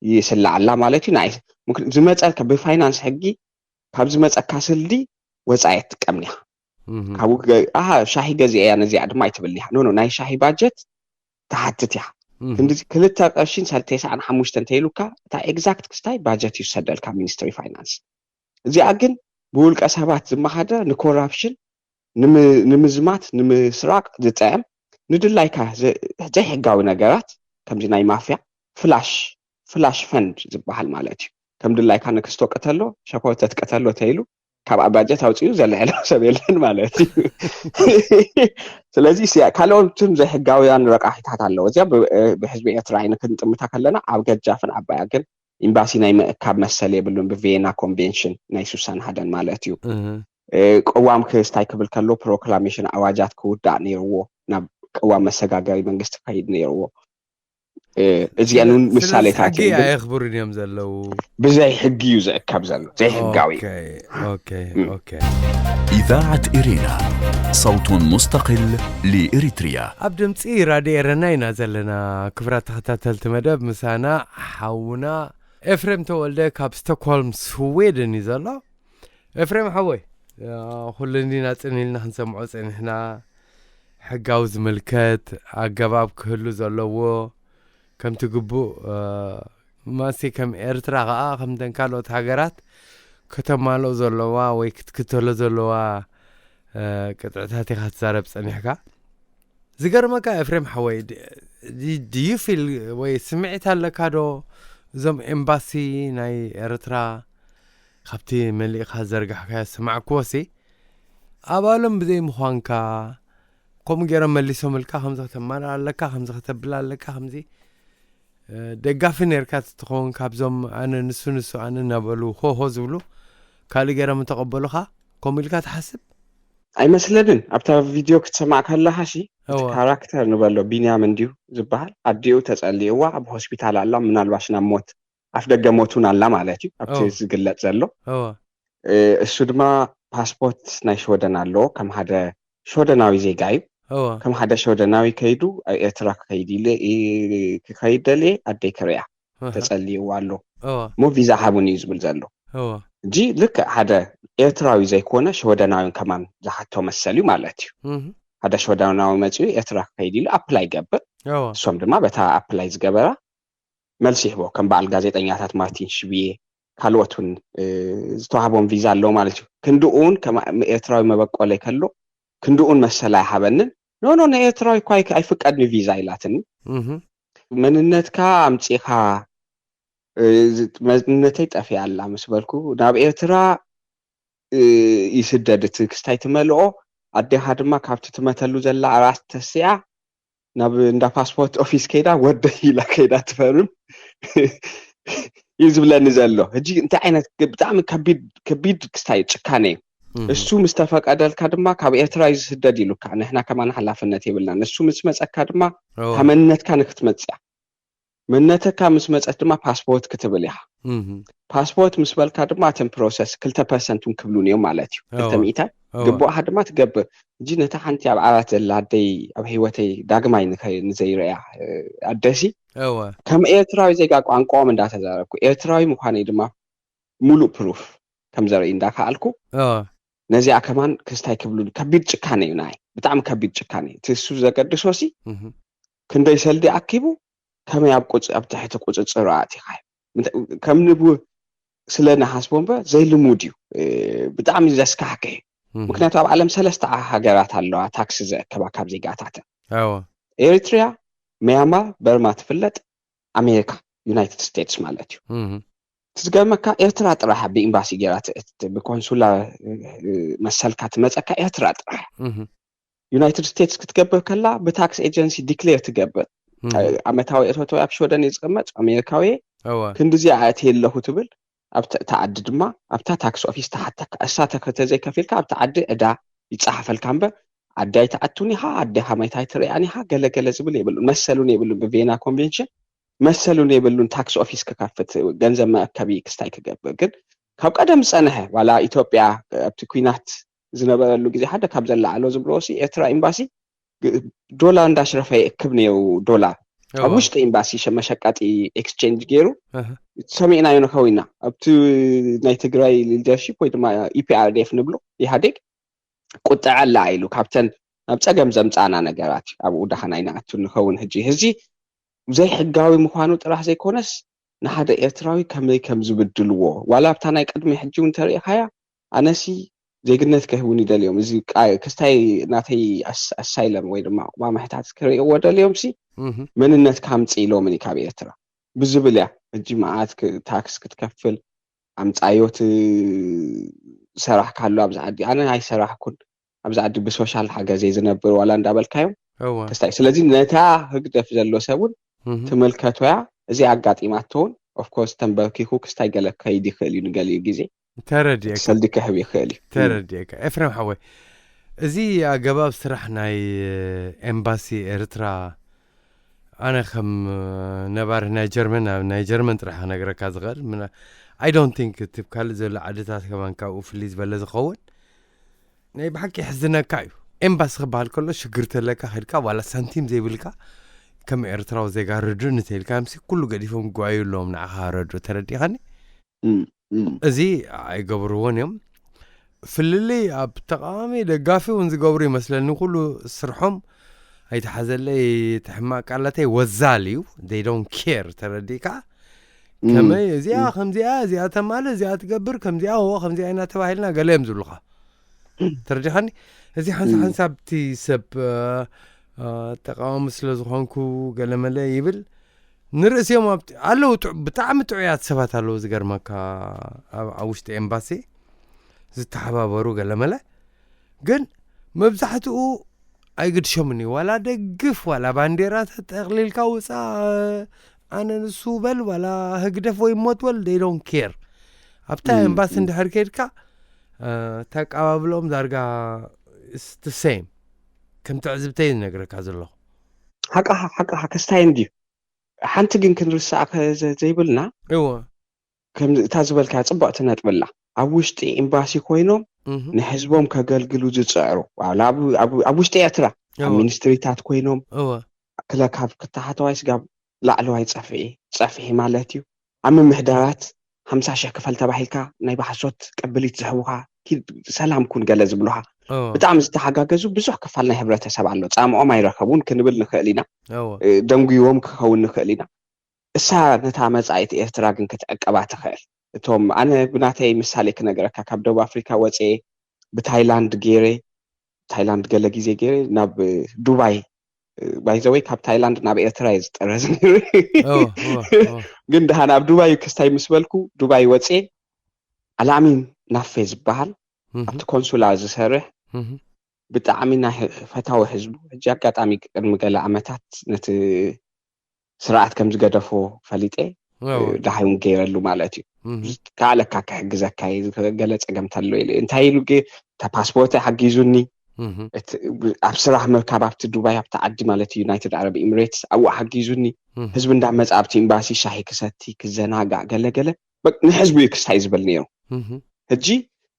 ይስላዓላ ማለት እዩ። ንዓይ ዝመፀልካ ብፋይናንስ ሕጊ ካብ ዝመፀካ ስልዲ ወፃኢ ኣይትጥቀምን ኢኻ። ካብኡ ኣሃ ሻሂ ገዚአ እያ ነዚኣ ድማ ኣይትብል ኢኻ። ኖ ኖ ናይ ሻሂ ባጀት ትሓትት ኢኻ። ክንዲ ክልተ ቅርሽን ሰልተይስዓን ሓሙሽተ እንተይሉካ እታ ኤግዛክት ክስታይ ባጀት ይውሰደልካ ሚኒስትሪ ፋይናንስ። እዚኣ ግን ብውልቀ ሰባት ዝመሓደር ንኮራፕሽን ንምዝማት ንምስራቅ ዝጥዕም ንድላይካ ዘይሕጋዊ ነገራት ከምዚ ናይ ማፍያ ፍላሽ ፍላሽ ፈንድ ዝበሃል ማለት እዩ። ከም ድላይካ ንክስቶ ቅተሎ ሸኮርተት ቅተሎ ተይሉ ካብ ኣባጀት ኣውፅኡ ዘልዕሎ ሰብ የለን ማለት እዩ። ስለዚ ካልኦትን ዘይሕጋውያን ረቃሒታት ኣለዎ። እዚኣ ብህዝቢ ኤርትራ ኣይንክንጥምታ ከለና ኣብ ገጃፍን ዓባያ ግን ኤምባሲ ናይ ምእካብ መሰል የብሉን። ብቪየና ኮንቬንሽን ናይ ሱሳን ሃደን ማለት እዩ። ቅዋም ክስታይ ክብል ከሎ ፕሮክላሜሽን ኣዋጃት ክውዳእ ነይርዎ፣ ናብ ቅዋም መሰጋገሪ መንግስቲ ክኸይድ ነይርዎ። እዚኣን እውን ምሳሌታት ሕጊ ኣየኽብሩን እዮም ዘለዉ። ብዘይ ሕጊ እዩ ዝእከብ ዘሎ ዘይሕጋዊ። إذاعة إرينا، صوت مستقل لإريتريا. ኣብ ድምፂ ራድዮ ኤረና ኢና ዘለና። ክብራት ተኸታተልቲ መደብ ምሳና ሓውና ኤፍሬም ተወልደ ካብ ስቶክሆልም ስዌድን እዩ ዘሎ። ኤፍሬም ሓወይ፣ ኩሉ እንዲና ጽን ኢልና ክንሰምዖ ጸኒሕና። ሕጋዊ ዝምልከት ኣገባብ ክህሉ ዘለዎ ከምቲ ግቡእ፣ ማሲ ከም ኤርትራ ከኣ ከምተን ካልኦት ሃገራት ከተማልኦ ዘለዋ ወይ ክትክተሎ ዘለዋ ቅጥዕታት ኢኻ ትዛረብ ጸኒሕካ። ዝገርመካ ኤፍሬም ሓወይ፣ ድዩ ፊል ወይ ስምዒት ኣለካ ዶ? እዞም ኤምባሲ ናይ ኤርትራ ካብቲ መሊእኻ ዘርጋሕካዮ ዝሰማዕክዎ ሲ ኣባሎም ብዘይ ምዃንካ ከምኡ ገይሮም መሊሶምልካ ከምዚ ከተማር ኣለካ ከምዚ ከተብል ኣለካ ከምዚ ደጋፊ ነርካ ትኸውን ካብዞም ኣነ ንሱ ንሱ ኣነ እናበሉ ሆሆ ዝብሉ ካልእ ገይሮም እንተቐበሉኻ ከምኡ ኢልካ ትሓስብ? ኣይመስለንን። ኣብታ ቪድዮ ክትሰማዕ ከለኻ ሲ እቲ ካራክተር ንበሎ ቢንያም እንድዩ ዝበሃል ኣዲኡ ተጸሊእዋ ኣብ ሆስፒታል ኣላ ምናልባሽ ናብ ሞት ኣፍ ደገ ሞት እውን ኣላ ማለት እዩ ኣብቲ ዝግለጽ ዘሎ። እሱ ድማ ፓስፖርት ናይ ሽወደን ኣለዎ ከም ሓደ ሽወደናዊ ዜጋ እዩ። ከም ሓደ ሽወደናዊ ከይዱ ኣብ ኤርትራ ክኸይድ ኢለ ክኸይድ ደልየ ኣደይ ክሪኣ ተጸልይዋ ኣሎ እሞ ቪዛ ሃቡኒ እዩ ዝብል ዘሎ። እጂ ልክዕ ሓደ ኤርትራዊ ዘይኮነ ሽወደናዊ ከማን ዝሓቶ መሰል እዩ ማለት እዩ። ሓደ ሽወደናዊ መጺኡ ኤርትራ ክኸይድ ኢሉ ኣፕላይ ይገብር። እሶም ድማ በታ ኣፕላይ ዝገበራ መልሲ ይህቦ ከም በዓል ጋዜጠኛታት ማርቲን ሽብዬ ካልኦት እውን ዝተዋህቦም ቪዛ ኣለዎ ማለት እዩ። ክንድኡ እውን ከም ኤርትራዊ መበቆለይ ከሎ ክንድኡ እውን መሰል ኣይሃበንን። ኖ ኖ ንኤርትራዊ እኳ ኣይፍቀድኒ ቪዛ ኢላትኒ። መንነትካ ኣምጺኻ መንነተይ ጠፊኣ ኣላ ምስ በልኩ ናብ ኤርትራ ይስደድ እቲ ክስታይ ትመልኦ ኣዴኻ ድማ ካብቲ ትመተሉ ዘላ ኣራት ተሲኣ ናብ እንዳ ፓስፖርት ኦፊስ ከይዳ ወደይ ኢላ ከይዳ ትፈርም እዩ ዝብለኒ ዘሎ። ሕጂ እንታይ ዓይነት ብጣዕሚ ከቢድ ክስታይ ጭካነ እዩ። እሱ ምስ ተፈቀደልካ ድማ ካብ ኤርትራ እዩ ዝስደድ ኢሉካ ንሕና ከማን ሓላፍነት የብልናን። እሱ ምስ መፀካ ድማ ካብ መንነትካ ንክትመፅያ መንነትካ ምስ መፀት ድማ ፓስፖርት ክትብል ኢኻ። ፓስፖርት ምስ በልካ ድማ እተን ፕሮሰስ ክልተ ፐርሰንት እውን ክብሉን እዮም ማለት እዩ። ክልተ ሚእታይ ግቡእኻ ድማ ትገብር። እጂ ነታ ሓንቲ ኣብ ዓራት ዘላ ኣደይ ኣብ ህይወተይ ዳግማይ ንዘይረያ ኣደሲ ከም ኤርትራዊ ዜጋ ቋንቋኦም እንዳተዛረብኩ ኤርትራዊ ምዃነይ ድማ ሙሉእ ፕሩፍ ከም ዘርኢ እንዳከኣልኩ ነዚኣ ከማን ክስታይ ክብሉ ከቢድ ጭካነ እዩ ናይ ብጣዕሚ ከቢድ ጭካነ እዩ። እቲ እሱ ዘገድሶ ሲ ክንደይ ሰልዲ ኣኪቡ ከመይ ኣብ ቁፅ ኣብ ትሕቲ ቁፅፅር ኣእቲኻዮ ከም ንቡ ስለ ንሓስቦ እምበር ዘይልሙድ እዩ። ብጣዕሚ ዘስካሕክሕ እዩ። ምክንያቱ ኣብ ዓለም ሰለስተ ሃገራት ኣለዋ ታክሲ ዘእከባ ካብ ዜጋታተን። ኤሪትሪያ፣ ሚያንማር፣ በርማ ትፍለጥ፣ ኣሜሪካ ዩናይትድ ስቴትስ ማለት እዩ። እቲ ዝገርመካ ኤርትራ ጥራሕ ብኤምባሲ ገይራ ብኮንሱላ መሰልካ ትመፀካ ኤርትራ ጥራሕ። ዩናይትድ ስቴትስ ክትገብር ከላ ብታክስ ኤጀንሲ ዲክሌር ትገብር። ኣመታዊ እቶቶ ኣብ ሽወደን እየ ዝቕመጥ ኣሜሪካዊ ክንዲዚኣ ኣእትየ ኣለኹ ትብል። ኣብታ ዓዲ ድማ ኣብታ ታክስ ኦፊስ ትሓተካ። እሳ ተተዘይከፊልካ ኣብታ ዓዲ ዕዳ ይፀሓፈልካ እምበር ዓዲ ኣይትኣቱን ኢኻ፣ ዓዲ ሃማይት ኣይትሪኣን ኢኻ ገለገለ ዝብል የብሉን። መሰሉን የብሉን ብቬና ኮንቬንሽን መሰሉን የብሉን ታክስ ኦፊስ ክከፍት ገንዘብ መእከቢ ክስታይ ክገብር ግን ካብ ቀደም ዝፀንሐ ዋላ ኢትዮጵያ ኣብቲ ኩናት ዝነበረሉ ግዜ ሓደ ካብ ዘለዓሎ ዝብልዎ ሲ ኤርትራ ኤምባሲ ዶላር እንዳሽረፈ ይእክብ ነይሩ። ዶላር ኣብ ውሽጢ ኤምባሲ መሸቀጢ ኤክስቼንጅ ገይሩ ሰሚዕናዮ ንኸውን ኢና። ኣብቲ ናይ ትግራይ ሊደርሺፕ ወይ ድማ ኢፒኣርዲኤፍ ንብሎ ኢህኣዴግ ቁጥዐ ኣላ ኢሉ ካብተን ናብ ፀገም ዘምፃና ነገራት ኣብኡ ዳኸን ኣይንኣቱ ንኸውን። ሕጂ ህዚ ዘይሕጋዊ ምዃኑ ጥራሕ ዘይኮነስ ንሓደ ኤርትራዊ ከመይ ከም ዝብድልዎ ዋላ ኣብታ ናይ ቅድሚ ሕጂ እውን ተሪኢኻያ ኣነሲ ዜግነት ከህቡን ይደልዮም እዚ ክስታይ ናተይ ኣሳይለም ወይ ድማ ቁባ ምሕታት ክርእይዎ ደልዮም ሲ መንነት ካምፅ ኢሎምን ካብ ኤርትራ ብዝብል እያ። ሕጂ መዓት ታክስ ክትከፍል ኣምፃዮት ሰራሕ ካሉ ኣብዚ ዓዲ ኣነ ኣይሰራሕኩን ኣብዚ ዓዲ ብሶሻል ሓገዘይ ዝነብር ዋላ እንዳበልካዮም ክስታይ ስለዚ ነታ ህግደፍ ዘሎ ሰብን ትምልከቶ እያ። እዚ ኣጋጢማቶ እውን ኦፍኮርስ ተንበርኪኹ ክስታይ ገለ ከይድ ይኽእል እዩ ንገሊኡ ግዜ ተረዲእካ ሰልዲ ክሕብ ይኽእል እዩ። ተረዲእካ ኤፍሬም ሓወይ፣ እዚ ኣገባብ ስራሕ ናይ ኤምባሲ ኤርትራ ኣነ ከም ነባሪ ናይ ጀርመን ኣብ ናይ ጀርመን ጥራሕ ክነግረካ ዝኽእል I don't think እቲ ካልእ ዘሎ ዓድታት ከማን ካብኡ ፍልይ ዝበለ ዝኸውን ናይ ብሓቂ የሕዝነካ እዩ። ኤምባሲ ክበሃል ከሎ ሽግር ተለካ ከድካ ዋላ ሳንቲም ዘይብልካ ከም ኤርትራዊ ዜጋ ርዱእ እንተኢልካ ምሲ ኩሉ ገዲፎም ይጓዩ ኣለዎም ንዓኻ ረዱ ተረዲኻኒ። እዚ ኣይገብርዎን እዮም። ፍልልይ ኣብ ተቃዋሚ ደጋፊ እውን ዝገብሩ ይመስለኒ። ኩሉ ስርሖም ኣይተሓዘለይ እቲ ሕማቅ ቃላተይ ወዛል እዩ። They don't care ተረዲእካ ከመይ እዚኣ ከምዚኣ እዚኣ ተማለ እዚኣ ትገብር ከምዚኣ ዎ ከምዚኣ ኢና ተባሂልና ገለ እዮም ዝብሉኻ ተረዲኻኒ። እዚ ሓንሳ ሓንሳብ እቲ ሰብ ተቃዋሚ ስለ ዝኾንኩ ገለመለ ይብል ንርእስዮም ኣብቲ ኣለዉ ጥዑ- ብጣዕሚ ጥዑያት ሰባት ኣለዉ። ዝገርመካ ኣብ ኣብ ውሽጢ ኤምባሲ ዝተሓባበሩ ገለመለ፣ ግን መብዛሕትኡ ኣይግድሾምን እዩ። ዋላ ደግፍ ዋላ ባንዴራ ተጠቕሊልካ ውፃእ፣ ኣነ ንሱ በል ዋላ ህግደፍ ወይ ሞት በል፣ they don't care። ኣብታ እም፣ ኤምባሲ እም። እንድሕር ከድካ፣ እ፣ ተቀባብሎም ዳርጋ it's the same። ከም ትዕዝብተይ ዝነግረካ ዘለኹ። ሓቅኻ ሓቅኻ ክስታይ እንድዩ። ሓንቲ ግን ክንርስኣ ከ- ዘ- ዘይብልና እወ። ከም እታ ዝበልካ ጽብቕቲ ነጥብላ፣ ኣብ ውሽጢ ኤምባሲ ኮይኖም እህ፣ ንህዝቦም ከገልግሉ ዝጽዕሩ፣ ዋላ ኣብ ኣብ- ኣብ ውሽጢ ኤርትራ ኣብ እወ ሚኒስትሪታት ኮይኖም እወ። ክለ ካብ ክተሓተዋይ ስጋብ ላዕለዋይ ጸፍሒ ጸፍሒ ማለት እዩ። ኣብ ምምሕዳራት ሓምሳ ሽሕ ክፈል ተባሂልካ ናይ ብሓሶት ቅብሊት ዝህቡኻ፣ ኪድ ሰላም ኩን ገለ ዝብሉኻ፣ እወ ብጣዕሚ ዝተሓጋገዙ ብዙሕ ክፋል ናይ ሕብረተሰብ ኣሎ። ጻምኦም ኣይረኸቡን ክንብል ንኽእል ኢና። እወ እ፣ ደንጉይዎም ክኸውን ንኽእል ኢና። እሳ ነታ መጻኢት ኤርትራ ግን ክትዕቀባ ትኽእል። እቶም ኣነ ብናተይ ምሳሌ ክነግረካ፣ ካብ ደቡብ ኣፍሪካ ወፅኤ ብታይላንድ ገይረ፣ ታይላንድ ገለ ግዜ ገይረ ናብ ዱባይ፣ ባይዘወይ ካብ ታይላንድ ናብ ኤርትራ እየ ዝጠረዝ ነይሩ። እወ እወ እወ ግን ደሃን ኣብ ዱባይ ክስታይ ምስ በልኩ፣ ዱባይ ወፅኤ ኣልኣሚን ናፌ ዝበሃል እህ፣ ኣብቲ ኮንሱላ ዝሰርሕ እህ፣ ብጣዕሚ ናይ ህ- ፈታዊ ህዝቡ። ሕጂ ኣጋጣሚ ቅድሚ ገለ ዓመታት ነቲ ስርዓት ከም ዝገደፎ ፈሊጠ፣ እወ ዳሓይ እውን ገይረሉ ማለት እዩ። እህ፣ ከኣለካ ክሕግዘካ እዩ፣ ገለ ፀገም ተሎ ኢለ። እንታይ ኢሉ ግ-፣ እታ ፓስፖርት ሓጊዙኒ፣ እህ፣ እቲ ኣብ ስራሕ ምርካብ ኣብቲ ዱባይ ኣብቲ ዓዲ ማለት እዩ፣ ዩናይትድ ዓረብ ኤሚሬትስ ኣብኡ ሓጊዙኒ። እህ፣ ህዝቢ እንዳመፃ ኣብቲ ኤምባሲ ሻሂ ክሰቲ ክዘናጋዕ ገለ ገለ በ- ንህዝቡ እዩ ክስታይ ዝብል ነይሩ። እህ፣ ሕጂ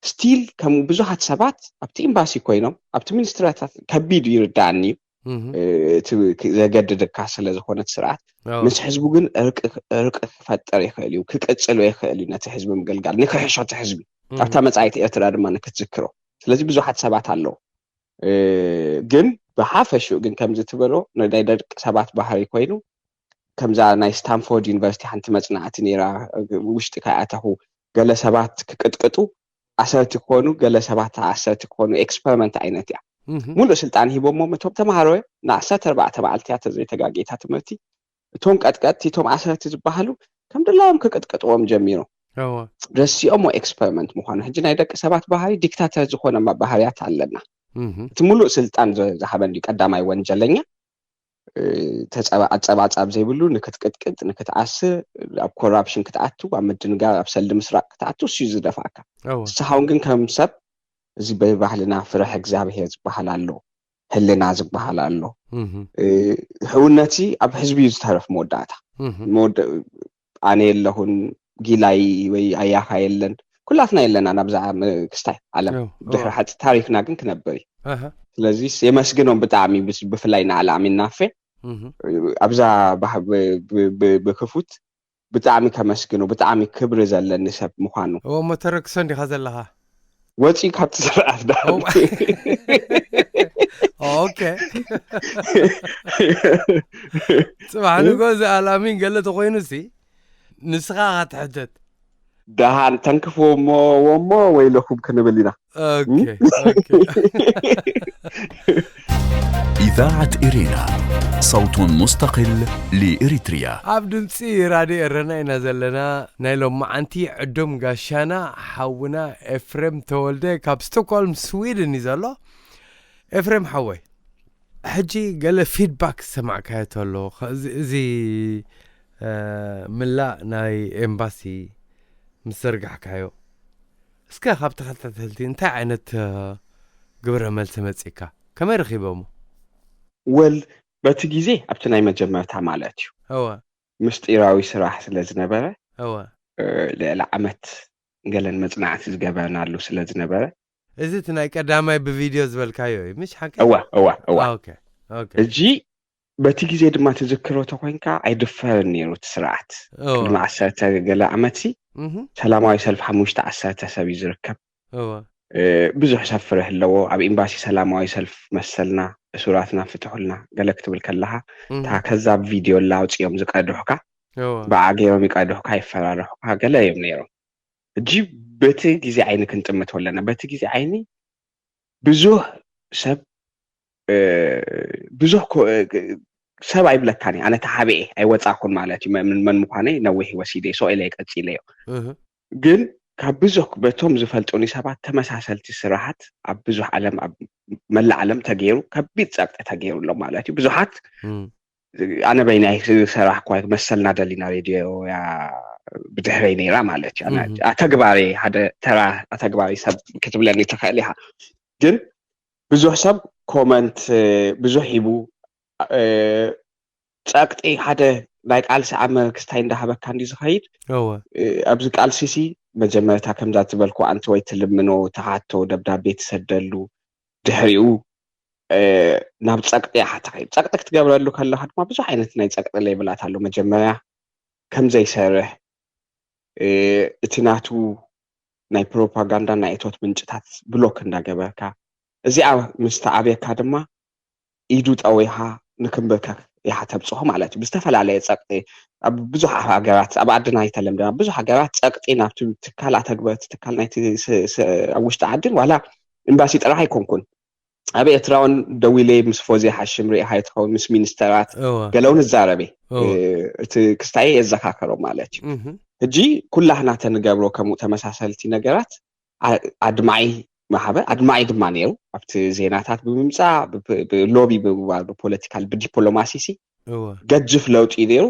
ስቲል ከም ብዙሓት ሰባት ኣብቲ ኤምባሲ ኮይኖም ኣብቲ ሚኒስትሪታት ከቢድ ይርዳእኒ እዩ። እህ፣ እ፣ እቲ ክ- ዘገድደካ ስለ ዝኾነ እቲ ስርዓት እወ ምስ ህዝቡ ግን እርቂ እርቂ ክፈጥር ይኽእል እዩ፣ ክቅጽሎ ይኽእል እዩ ነቲ ህዝቢ ምግልጋል፣ ንክሕሾ እቲ ህዝቢ እህ፣ ካብታ መጻኢት ኤርትራ ድማ ንክትዝክሮ። ስለዚ ብዙሓት ሰባት ኣለዉ። እ፣ ግን ብሓፈሽኡ ግን ከምዚ ትበሎ ናይ ደቂ ሰባት ባህሪ ኮይኑ፣ ከምዛ ናይ ስታንፎርድ ዩኒቨርሲቲ ሓንቲ መጽናዕቲ ነይራ፣ ውሽጢ ከይኣተኹ ገለ ሰባት ክቅጥቅጡ ኣሰርቲ ክኾኑ፣ ገለ ሰባት ኣሰርቲ ክኾኑ፣ ኤክስፐሪመንት ዓይነት እያ። እህ፣ ሙሉእ ስልጣን ሂቦሞም እቶም ተምሃሮ ንዓሰርተ ኣርባዕተ መዓልትያ ተዘይተጋጌታ ትምህርቲ። እቶም ቀጥቀጥቲ፣ እቶም ኣሰርቲ ዝበሃሉ ከም ድላዮም ክቅጥቅጥዎም ጀሚሩ። እወ ረሲኦሞ ኤክስፐሪመንት ምዃኑ። ሕጂ ናይ ደቂ ሰባት ባህሪ ዲክታተር ዝኾነ ማ- ባህርያት ኣለና። እህ፣ እቲ ሙሉእ ስልጣን ዘ- ዝሃበ እንዲ ቀዳማይ ወንጀለኛ፣ እ፣ ተጸባ- ኣጸባጻብ ዘይብሉ ንክትቅጥቅጥ፣ ንክትኣስር፣ ኣብ ኮራፕሽን ክትኣቱ፣ ኣብ ምድንጋር፣ ኣብ ሰልዲ ምስራቅ ክትኣቱ እሱ እዩ ዝደፋእካ። እወ ንስኻ እውን ግን ከም ሰብ እዚ ብባህልና ፍርሕ እግዚኣብሄር ዝበሃል ኣሎ፣ ህልና ዝበሃል ኣሎ። እህ፣ እ፣ ሕውነትሲ ኣብ ህዝቢ እዩ ዝተረፍ መወዳእታ። እህ፣ መወደ- ኣነ የለኹን፣ ጊላይ ወይ ኣያኻ የለን፣ ኩላትና የለና ናብዛ ም- ክስታይ ዓለም። እወ ድሕሪ እወ ሓፂ ታሪኽና ግን ክነብር እዩ። ኣሃ ስለዚ የመስግኖም ብጣዕሚ፣ ብስ- ብፍላይ ንኣልኣሚን ናፌ እህ፣ ኣብዛ ባህ- ብ- ብ- ብ- ብክፉት ብጣዕሚ ከመስግኖ፣ ብጣዕሚ ክብሪ ዘለኒ ሰብ ምዃኑ። እወ እሞ ተረክሶ እንዲኻ ዘለኻ። ወፂኡ ካብቲ ስርዓት ዳ ኦ፣ ኦኬ። ጽባሕ ንጎ እዚ ኣልኣሚን ገለ ተኾይኑ ሲ ንስኻ ኻትሕተት። ደሃን ተንክፍዎ እሞ፣ ወሞ ወይለኹም ክንብል ኢና። ኦኬ ኦኬ። إذاعة إرينا، صوت مستقل لإريتريا. ኣብ ድምፂ ራድዮ ኤረና ኢና ዘለና። ናይ ሎማዓንቲ ዕዱም ጋሻና ሓውና ኤፍሬም ተወልደ ካብ ስቶክሆልም ስዊድን እዩ ዘሎ። ኤፍሬም ሓወይ፣ ሕጂ ገለ ፊድባክ ዝሰማዕካዮ ተሎ፣ ከ- እዚ እዚ፣ እ፣ ምላእ ናይ ኤምባሲ ምስ ዘርጋሕካዮ፣ እስከ ካብ ተኸታተልቲ እንታይ ዓይነት፣ እ፣ ግብረ መልሲ መጺእካ? ከመይ ረኺቦሞ? ወል በቲ ግዜ ኣብቲ ናይ መጀመርታ ማለት እዩ እወ ምስጢራዊ ስራሕ ስለ ዝነበረ እወ እ፣ ልዕሊ ዓመት ገለን መጽናዕቲ ዝገበርናሉ ስለ ዝነበረ። እዚ እቲ ናይ ቀዳማይ ብቪድዮ ዝበልካዮ እዩ ምሽ ሓቂ? እዋ እዋ እዋ ኦኬ ኦኬ እጂ በቲ ግዜ ድማ ትዝክሮ ተኮይንካ ኣይድፈርን ነይሩ እቲ ስርዓት። እወ ቅድሚ ዓሰርተ ገለ ዓመት ሲ እህ ሰላማዊ ሰልፊ ሓሙሽተ ዓሰርተ ሰብ እዩ ዝርከብ። እወ እ፣ ብዙሕ ሰብ ፍርህ ኣለዎ። ኣብ ኤምባሲ ሰላማዊ ሰልፍ መሰልና፣ እሱራትና ፍትሑልና ገለ ክትብል ከለኻ፣ እህ እታ ከዛብ ቪድዮ ላ ኣውፅኦም ዝቀድሑካ፣ እወ ብዓ ገይሮም ይቀድሑካ፣ ይፈራርሑካ ገለ እዮም ነይሮም። እጂ በቲ ግዜ ዓይኒ ክንጥምቶ ኣለና። በቲ ግዜ ዓይኒ ብዙሕ ሰብ፣ እ፣ ብዙሕ ኮ- እ፣ ሰብ ኣይብለካን እዩ። ኣነ ተሓቢኤ ኣይወፃኹን ማለት እዩ። መን መን ምዃነይ ነዊሕ ወሲደ፣ ሰው ኢለ ቀፂለዮ። እህ። ግን ካብ ብዙሕ በቶም ዝፈልጡኒ ሰባት ተመሳሰልቲ ስራሓት ኣብ ብዙሕ ዓለም፣ ኣብ መላእ ዓለም ተገይሩ፣ ከቢድ ፀቅጢ ተገይሩ ኣሎ ማለት እዩ። ብዙሓት እም። ኣነ በይናይ ዝሰራሕኳ መሰልና ደሊና ሬድዮ እያ ብድሕረይ ነይራ ማለት እዩ። ኣነ እህ። ኣተግባሪ ሓደ ተራ ኣተግባሪ ሰብ ክትብለኒ ትኽእል ኢኻ። ግን ብዙሕ ሰብ ኮመንት ብዙሕ ሂቡ፣ እ፣ ፀቅጢ ሓደ ናይ ቃልሲ ኣመልክስታይ እንዳሃበካ እንዲ ዝኸይድ እወ። እ፣ ኣብዚ ቃልሲ ሲ መጀመርታ ከምዛ ዝበልኩ ኣንቲ ወይ ትልምኖ፣ ትሓቶ፣ ደብዳቤ ትሰደሉ፣ ድሕሪኡ እ፣ ናብ ፀቅጢ ኢኻ ትኸይድ። ፀቅጢ ክትገብረሉ ከለኻ ድማ ብዙሕ ዓይነት ናይ ፀቅጢ ሌብላት ኣሎ። መጀመርያ ከም ዘይሰርሕ፣ እ፣ እቲ ናቱ ናይ ፕሮፓጋንዳ ናይ እቶት ምንጭታት ብሎክ እንዳገበርካ፣ እዚኣ ምስ ተኣብየካ ድማ ኢዱ ጠዊኻ ንክንብርከክ ኢኻ ተብፅሖ ማለት እዩ። ብዝተፈላለየ ፀቅጢ ኣብ ብዙሕ ሃገራት፣ ኣብ ዓድና ኣይተለምደን፣ ኣብ ብዙሕ ሃገራት ፀቅጢ ናብቲ ትካል ኣተግበርቲ ትካል ናይቲ ስ- ስ- ኣብ ውሽጢ ዓድን ዋላ ኤምባሲ ጥራሕ ኣይኮንኩን። ኣብ ኤርትራ እውን ደዊለ ምስ ፎዜ ሓሽም ሪኢኻ ትኸውን፣ ምስ ሚኒስተራት እወ። ገለ እውን እዛረብ እየ። እወ። እ፣ እቲ ክስታይ የዘኻኸሮ ማለት እዩ። እህ። ሕጂ ኩላህና ተንገብሮ ከምኡ ተመሳሰልቲ ነገራት ኣ- ኣድማዒ ማሕበር ኣድማዒ ድማ ነይሩ። ኣብቲ ዜናታት ብምምፃእ ብ- ብ- ብሎቢ ብምግባር ብፖለቲካል ብዲፕሎማሲ ሲ እወ። ገጅፍ ለውጢ እዩ ነይሩ።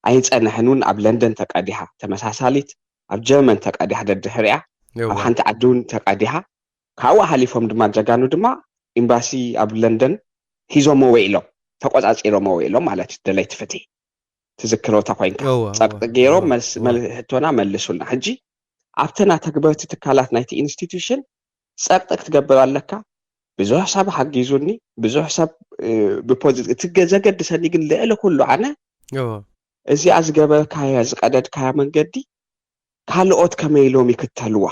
ኣይፀንሐን እውን ኣብ ለንደን ተቀዲሓ ተመሳሳሊት፣ ኣብ ጀርመን ተቀዲሓ ደድሕሪያ፣ እወ። ኣብ ሓንቲ ዓዲ እውን ተቀዲሓ። ካብኡ ሓሊፎም ድማ ጀጋኑ ድማ ኤምባሲ ኣብ ለንደን ሒዞሞ ውዒሎም፣ ተቆፃፂሮሞ ውዒሎም ማለት እዩ። ደለይቲ ፍትሒ ትዝክሮ ተኮይንካ እወ፣ እወ፣ ፀቅጢ ገይሮም እወ፣ መልስ- እወ። መል- ሕቶና መልሱልና። ሕጂ ኣብተን ኣተግበርቲ ትካላት ናይቲ ኢንስቲትዩሽን ፀቅጢ ክትገብር ኣለካ። ብዙሕ ሰብ ሓጊዙኒ፣ ብዙሕ ሰብ እ፣ ብፖዚ- እቲ ገ- ዘገድሰኒ ግን ልዕሊ ኩሉ ኣነ እወ። እዚኣ ዝገበርካያ ዝቀደድካያ መንገዲ ካልኦት ከመይ ኢሎም ይክተልዋ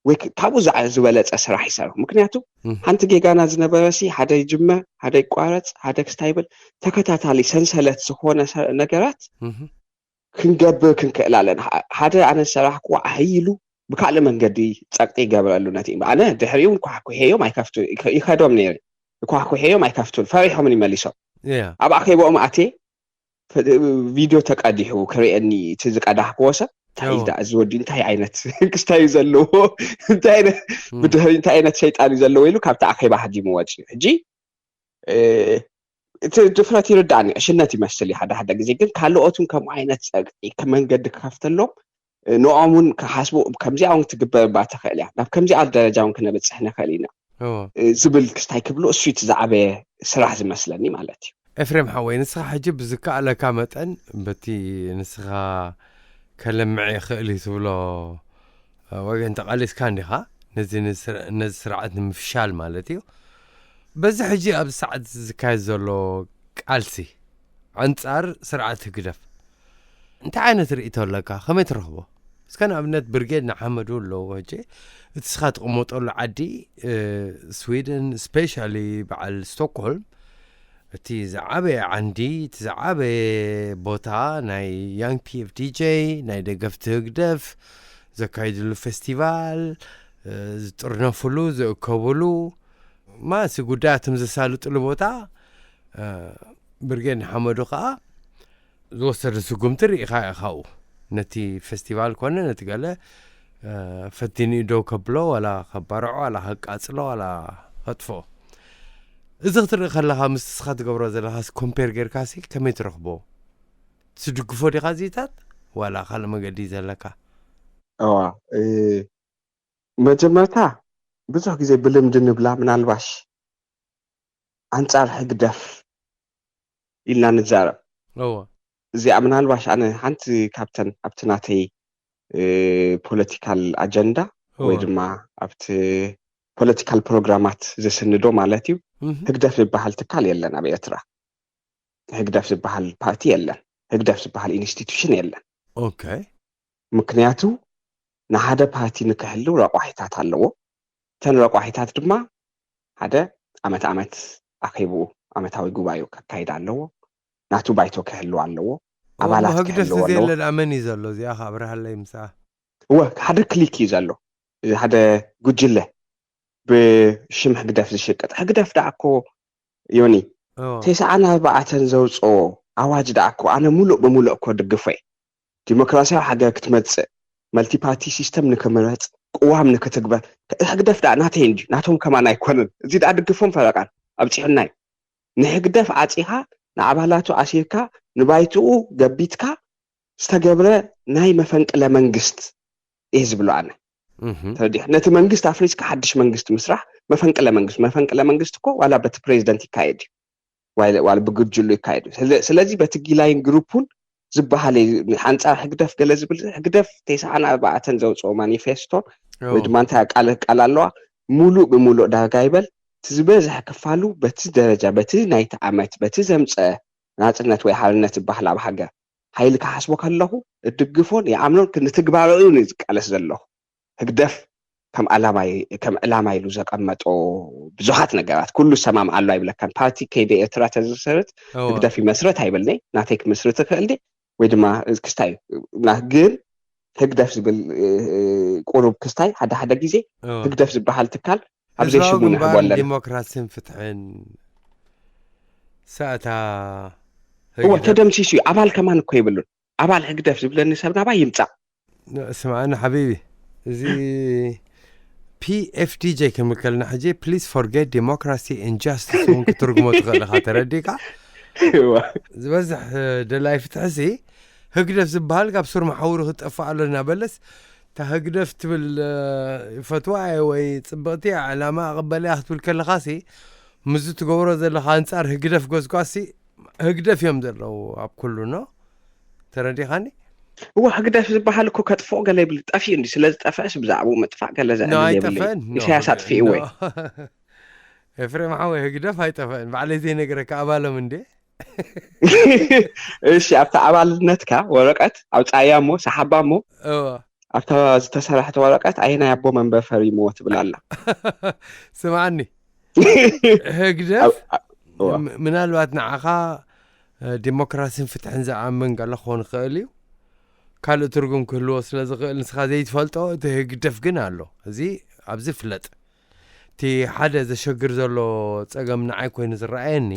ወይ ክ- ካብኡ ዝዓ- ዝበለፀ ስራሕ ይሰርሑ። ምክንያቱ እህ። ሓንቲ ጌጋና ዝነበረ ሲ ሓደ ይጅመር፣ ሓደ ይቋረፅ፣ ሓደ ክስታይ ይብል፣ ተከታታሊ ሰንሰለት ዝኾነ ሰ- ነገራት እህ። ክንገብር ክንክእል ኣለና። ሓ- ሓደ ኣነ ዝሰራሕኩዎ ዓሂሉ ብካልእ መንገዲ ፀቅጢ ይገብረሉ ነቲ እምባ። ኣነ ድሕሪኡ ኳሕኩሔዮም ኣይከፍቱ ይኸ- ይኸዶም ነይሩ። ኳሕኩሔዮም ኣይከፍቱን፣ ፈሪሖምን ይመሊሶም። እያ። ኣብ ኣኼባኦም ኣትየ ፈ- ቪድዮ ተቀዲሑ ክርእየኒ እቲ ዝቀዳሕክዎ ሰብ እንታይ እዩ እዎ። ደኣ እዚ ወዲ እንታይ ዓይነት ክስታይ እዩ ዘለዎ እንታይ ዓይነት እም። ብድሕሪ እንታይ ዓይነት ሸይጣን እዩ ዘለዎ ኢሉ ካብቲ ኣኼባ ሃዲሙ ወፂኡ። ሕጂ እ፣ እቲ ድፍረት ይርዳእኒ፣ ዕሽነት ይመስል እዩ ሓደ ሓደ ግዜ። ግን ካልኦትን ከምኡ ዓይነት ፀግዒ ከም መንገዲ ክኸፍተሎም እ፣ ንኦም እውን ክሓስቡ ከምዚኣ እውን ክትግበር እባ ትኽእል እያ፣ ናብ ከምዚኣ ደረጃ እውን ክነብፅሕ ንኽእል ኢና እዎ። እ፣ ዝብል ክስታይ ክብሉ እሱ እቲ ዝዓበየ ስራሕ ዝመስለኒ ማለት እዩ። ኤፍሬም ሓወይ፣ ንስኻ ሕጂ ብዝከኣለካ መጠን በቲ ንስኻ ከለምዕ ይኽእል እዩ ትብሎ ወገን ተቓሊስካ እንዲኻ ነዚ ንስር- ነዚ ስርዓት ንምፍሻል ማለት እዩ። በዚ ሕጂ ኣብዚ ሰዓት ዝካየድ ዘሎ ቃልሲ ኣንጻር ስርዓት ህግደፍ እንታይ ዓይነት ርእይቶ ኣለካ? ከመይ ትረኽቦ? እስከ ንኣብነት ብርጌድ ንሓመዱ ኣለዎ። ሕጂ እቲ ስኻ ትቕመጠሉ ዓዲ እ፣ ስዊድን ስፔሻሊ በዓል ስቶክሆልም እቲ ዝዓበየ ዓንዲ እቲ ዝዓበየ ቦታ ናይ ያንግ ፒኤፍዲጄ ናይ ደገፍቲ ህግደፍ ዘካይድሉ ፌስቲቫል እ፣ ዝጥርነፍሉ ዝእከብሉ ማሲ ጉዳያቶም ዘሳልጥሉ ቦታ እ፣ ብርጌድ ንሓመዱ ከዓ ዝወሰደ ስጉምቲ ርኢኻ ኢኻ ካብኡ ነቲ ፌስቲቫል ኮነ ነቲ ገለ እ፣ ፈቲኑ እዩ ደው ከብሎ ዋላ ከባርዖ ዋላ ከቃጽሎ ዋላ ከጥፍኦ። እዚ ክትርኢ ከለኻ ምስ እስኻ ትገብሮ ዘለኻስ ኮምፔር ጌርካሲ ከመይ ትረኽቦ? ትድግፎ ዲኻ እዚታት ዋላ ካልእ መገዲ እዩ ዘለካ? እዋ እ፣ መጀመርታ ብዙሕ ግዜ ብልምዲ ንብላ ምናልባሽ ኣንጻር ህግደፍ ኢልና ንዛረብ። እዎ። እዚኣ ምናልባሽ ኣነ ሓንቲ ካብተን ኣብቲ ናተይ እ፣ ፖለቲካል ኣጀንዳ ወይ እዎ። ድማ ኣብቲ ፖለቲካል ፕሮግራማት ዘስንዶ ማለት እዩ። እህ። ህግደፍ ዝበሃል ትካል የለን ኣብ ኤርትራ። ህግደፍ ዝበሃል ፓርቲ የለን። ህግደፍ ዝበሃል ኢንስቲትዩሽን የለን። ኦኬ። ምክንያቱ ንሓደ ፓርቲ ንክህልው ረቋሒታት ኣለዎ። እተን ረቋሒታት ድማ ሓደ ዓመት ዓመት ኣኼብኡ ዓመታዊ ጉባኤኡ ከካይድ ኣለዎ። ናቱ ባይቶ ክህልው ኣለዎ። እሞ ኣባላት ህግደፍ ክህልው ኣለዎ። ዘየለ ደኣ መን እዩ ዘሎ? እዚኣ ከ ኣብርሃለይ ምስኣ። እወ ሓደ ክሊክ እዩ ዘሎ። እዚ ሓደ ጉጅለ ብሽም ህግደፍ ዝሽቅጥ። ህግደፍ ደኣ እኮ ዮኒ ተስዓን ኣርባዕተን ዘውፅኦ ኣዋጅ ደኣ እኮ ኣነ ሙሉእ ብሙሉእ እኮ ድግፎ እየ። ዲሞክራሲያዊ ሃገር ክትመፅእ፣ መልቲፓርቲ ሲስተም ንክምረፅ፣ ቅዋም ንክትግበር፣ ህግደፍ ደኣ ናተይ እንዲ ናቶም ከማን ኣይኮነን። እዚ ደኣ ድግፎም ፈረቃን ኣብፂሑና እዩ። ንህግደፍ ዓፂኻ ንኣባላቱ ኣሲርካ ንባይትኡ ገቢትካ ዝተገብረ ናይ መፈንቅለ መንግስት እየ ዝብሎ ኣነ። ተረዲኻ? ነቲ መንግስት ኣፍሪስካ ሓድሽ መንግስት ምስራሕ መፈንቅለ መንግስት። መፈንቅለ መንግስት እኮ ዋላ በቲ ፕሬዚደንት ይካየድ እዩ፣ ዋላ ብጉጅሉ ይካየድ እዩ። ስለዚ በቲ ጊላይን ግሩፕ እውን ዝበሃል እዩ። ኣንፃር ህግደፍ ገለ ዝብል፣ ህግደፍ ተስዓን ኣርባዕተን ዘውፅኦ ማኒፌስቶን ወይ ድማ እንታይ ቃል ቃል ኣለዋ፣ ሙሉእ ብሙሉእ ዳርጋ ይበል እቲ ዝበዝሐ ክፋሉ በቲ ደረጃ፣ በቲ ናይቲ ዓመት፣ በቲ ዘምፀ ናፅነት ወይ ሓርነት ዝበሃል ኣብ ሃገር ሓይሊ ክሓስቦ ከለኹ እድግፎን ይኣምኖን ክንትግባረኡ እዩ ዝቃለስ ዘለኹ። ህግደፍ ከም ዓላማ ከም ዕላማ ኢሉ ዘቀመጦ ብዙሓት ነገራት ኩሉ ሰማምዓሉ ኣይብለካን። ፓርቲ ከይደ ኤርትራ ተዝመሰርት ህግደፍ ይመስረት ኣይብልኒ። ናተይ ክምስርት ይኽእል ድየ ወይ ድማ ክስታይ ግን ህግደፍ ዝብል ቁሩብ ክስታይ ሓደ ሓደ ግዜ ህግደፍ ዝበሃል ትካል ኣብ ዘይሽሙ ንሕቦ ኣለና። ዲሞክራሲን ፍትሕን ሰእታ እወ ተደምሲሱ እዩ። ኣባል ከማን እኮ የብሉን። ኣባል ህግደፍ ዝብለኒ ሰብ ናባይ ይምጻእ። ስምዓኒ ሓቢቢ፣ እዚ ፒኤፍዲጄ ክንብል ከለና ሕጂ please forget democracy and justice እውን ክትርጉሞ ትኽእል ኢኻ። ተረዲእካ? ዝበዝሕ ደላይ ፍትሕሲ ህግደፍ ዝበሃል ካብ ሱር መሓውሩ ክጠፍእ ኣሎ እናበለስ እታ ህግደፍ ትብል ይፈትዋ እየ ወይ ጽብቕቲ እያ ዕላማ ኣቐበል እያ ክትብል ከለኻሲ ምስዚ ትገብሮ ዘለኻ ኣንጻር ህግደፍ ጎስጓሲ ህግደፍ እዮም ዘለዉ ኣብ ኩሉ ኖ ተረዲኻኒ። እወ ህግደፍ ዝበሃል እኮ ከጥፍኦ ገለ ይብል ጠፊኡ እንዲ ስለ ዝጠፍእስ ብዛዕባኡ ምጥፋእ ገለ ዘዕልል የብለይ። ኢሳያስ ኣጥፊእዎ እዩ። ኤፍሬም ሓወይ ህግደፍ ኣይጠፍአን ባዕለይ ዘይነግረካ ኣባሎም እንዴ። እሺ ኣብታ ኣባልነትካ ወረቀት ኣውፃያ እሞ ሰሓባ እሞ ኣብታ ዝተሰራሕተ ወረቀት ኣየናይ ኣቦ መንበር ፈሪምዎ ትብል ኣላ። ስምዓኒ ህግደፍ ምናልባት ንዓኻ ዲሞክራሲን ፍትሕን ዝኣምን ገለ ክኾን ይኽእል እዩ። ካልእ ትርጉም ክህልዎ ስለ ዝኽእል ንስኻ ዘይትፈልጦ እቲ ህግደፍ ግን ኣሎ። እዚ ኣብዚ ፍለጥ። እቲ ሓደ ዘሸግር ዘሎ ጸገም ንዓይ ኮይኑ ዝረኣየኒ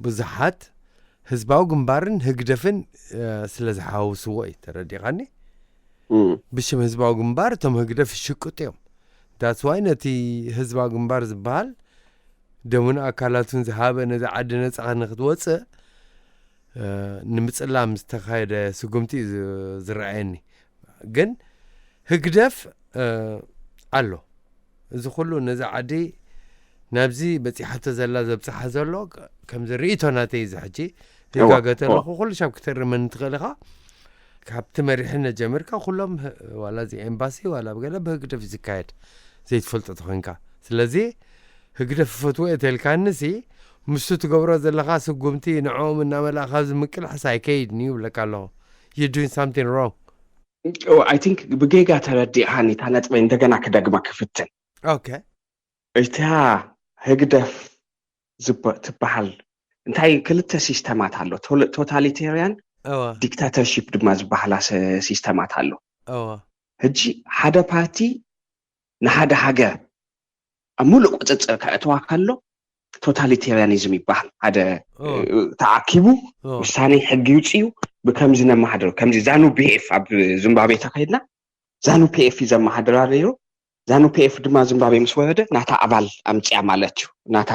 ብዙሓት ህዝባዊ ግንባርን ህግደፍን ስለ ዝሓውስዎ እዩ። ተረዲኻኒ? ብሽም ህዝባዊ ግንባር እቶም ህግደፍ ይሽቅጡ እዮም። That's why ነቲ ህዝባዊ ግንባር ዝበሃል ደሙን ኣካላቱን ዝሃበ ነዚ ዓዲ ነጻ ንክትወፅእ ንምፅላም ዝተኻየደ ስጉምቲ እዩ ዝረኣየኒ። ግን ህግደፍ ኣሎ። እዚ ኩሉ ነዚ ዓዲ ናብዚ በፂሓቶ ዘላ ዘብፅሓ ዘሎ ከምዚ ርእይቶ ናተይ እዚ ሕጂ ይጋገ ተለኹ ኩሉ ሻብ ክትእርመኒ ትኽእል ኢኻ። ካብቲ መሪሕነት ጀሚርካ ኩሎም ዋላ እዚ ኤምባሲ ዋላ ብገለ ብህግደፍ እዩ ዝካየድ ዘይትፈልጦ ተኾይንካ። ስለዚ ህግደፍ ይፈትዎ እየ ተልካንሲ ምስቱ ትገብሮ ዘለኻ ስጉምቲ ንዕኦም እናመላእኻ ዝምቅልሕስ ኣይከይድን እዩ ይብለካ ኣለኹ። You doing something wrong. I think ብጌጋ ተረዲእኻኒ እታ ነጥበይ እንደገና ክደግማ ክፍትን። ኦኬ። እታ ህግደፍ ዝበ- ትበሃል እንታይ ክልተ ሲስተማት ኣሎ። ቶታሊቴሪያን እወ ዲክታተርሺፕ ድማ ዝበሃላ ሲ- ሲስተማት ኣሎ። እወ ሕጂ ሓደ ፓርቲ ንሓደ ሃገር ኣብ ሙሉእ ቁፅፅር ከእትዋ ከሎ ቶታሊቴሪያኒዝም ይበሃል። ሓደ እወ ተዓኪቡ እወ ውሳኔ ሕጊ ይውፅኡ ብከምዚ ነመሓድሮ ከምዚ ዛኑ ፒኤፍ ኣብ ዚምባብዌ ተኸይድና ዛኑ ፒኤፍ እዩ ዘመሓድራ ነይሩ። ዛኑ ፒኤፍ ድማ ዚምባብዌ ምስ ወረደ ናታ ኣባል ኣምፅያ ማለት እዩ። ናታ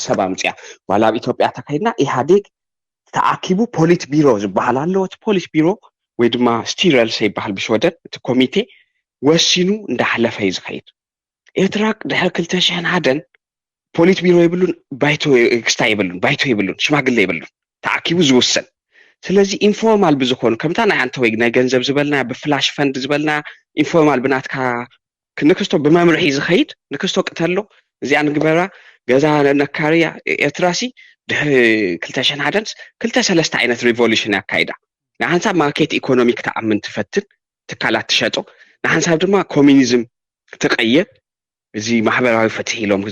ሰብ ኣምፅያ ዋላ ኣብ ኢትዮጵያ ተኸይድና ኢህኣዴግ ተኣኪቡ ፖሊት ቢሮ ዝበሃል ኣሎ። እቲ ፖሊት ቢሮ ወይ ድማ ስቲረልሰ ይበሃል ብሽወደን እቲ ኮሚቴ ወሲኑ እንዳሕለፈ እዩ ዝኸይድ። ኤርትራ ድሕሪ ክልተ ሽሕን ሓደን ፖሊት ቢሮ የብሉን፣ ባይቶ ክስታይ የብሉን፣ ባይቶ የብሉን፣ ሽማግለ የብሉን ተኣኪቡ ዝውስን። ስለዚ ኢንፎርማል ብዝኾኑ ከምታ ናይ ኣንተ ወይ ናይ ገንዘብ ዝበልና ብፍላሽ ፈንድ ዝበልና ኢንፎርማል ብናትካ ንክስቶ ብመምርሒ ዝኸይድ ንክስቶ ቅተሎ እዚኣ ንግበራ ገዛ ነካርያ ኤርትራሲ ድሕሪ ክልተ ሽሕን ሓደን ክልተ ሰለስተ ዓይነት ሪቮሉሽን ኣካይዳ ንሓንሳብ ማርኬት ኢኮኖሚ ክትኣምን ትፈትን ትካላት ትሸጦ ንሓንሳብ ድማ ኮሚኒዝም ትቀይር እዚ ማሕበራዊ ፍትሒ ኢሎም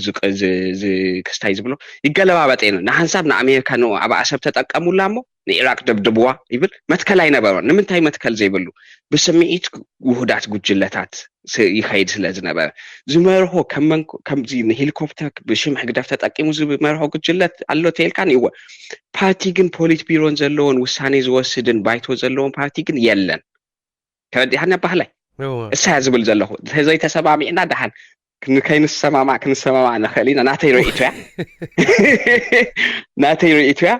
ክስታይ ዝብሎ ይገለባበጥ የ ንሓንሳብ ንኣሜሪካ ን ኣብ ኣሰብ ተጠቀሙላ እሞ ንኢራቅ ደብድብዋ ይብል መትከል ኣይነበሮን። ንምንታይ መትከል ዘይብሉ? ብስምዒት ውሁዳት ጉጅለታት ይኸይድ ስለ ዝነበረ ዝመርሆ ከምዚ ንሄሊኮፕተር ብሽም ህግደፍ ተጠቂሙ ዝመርሆ ጉጅለት ኣሎ ተልካን ይወ ፓርቲ ግን ፖሊት ቢሮን ዘለዎን ውሳኔ ዝወስድን ባይቶ ዘለዎን ፓርቲ ግን የለን። ተረዲሃኒ ኣባህላይ እሳያ ዝብል ዘለኹ ዘይተሰማሚዕና ደሓን ንከይንሰማማዕ ክንሰማማዕ ንኽእል ኢና። ናተይ ርእይቶ እያ ናተይ ርእይቶ እያ።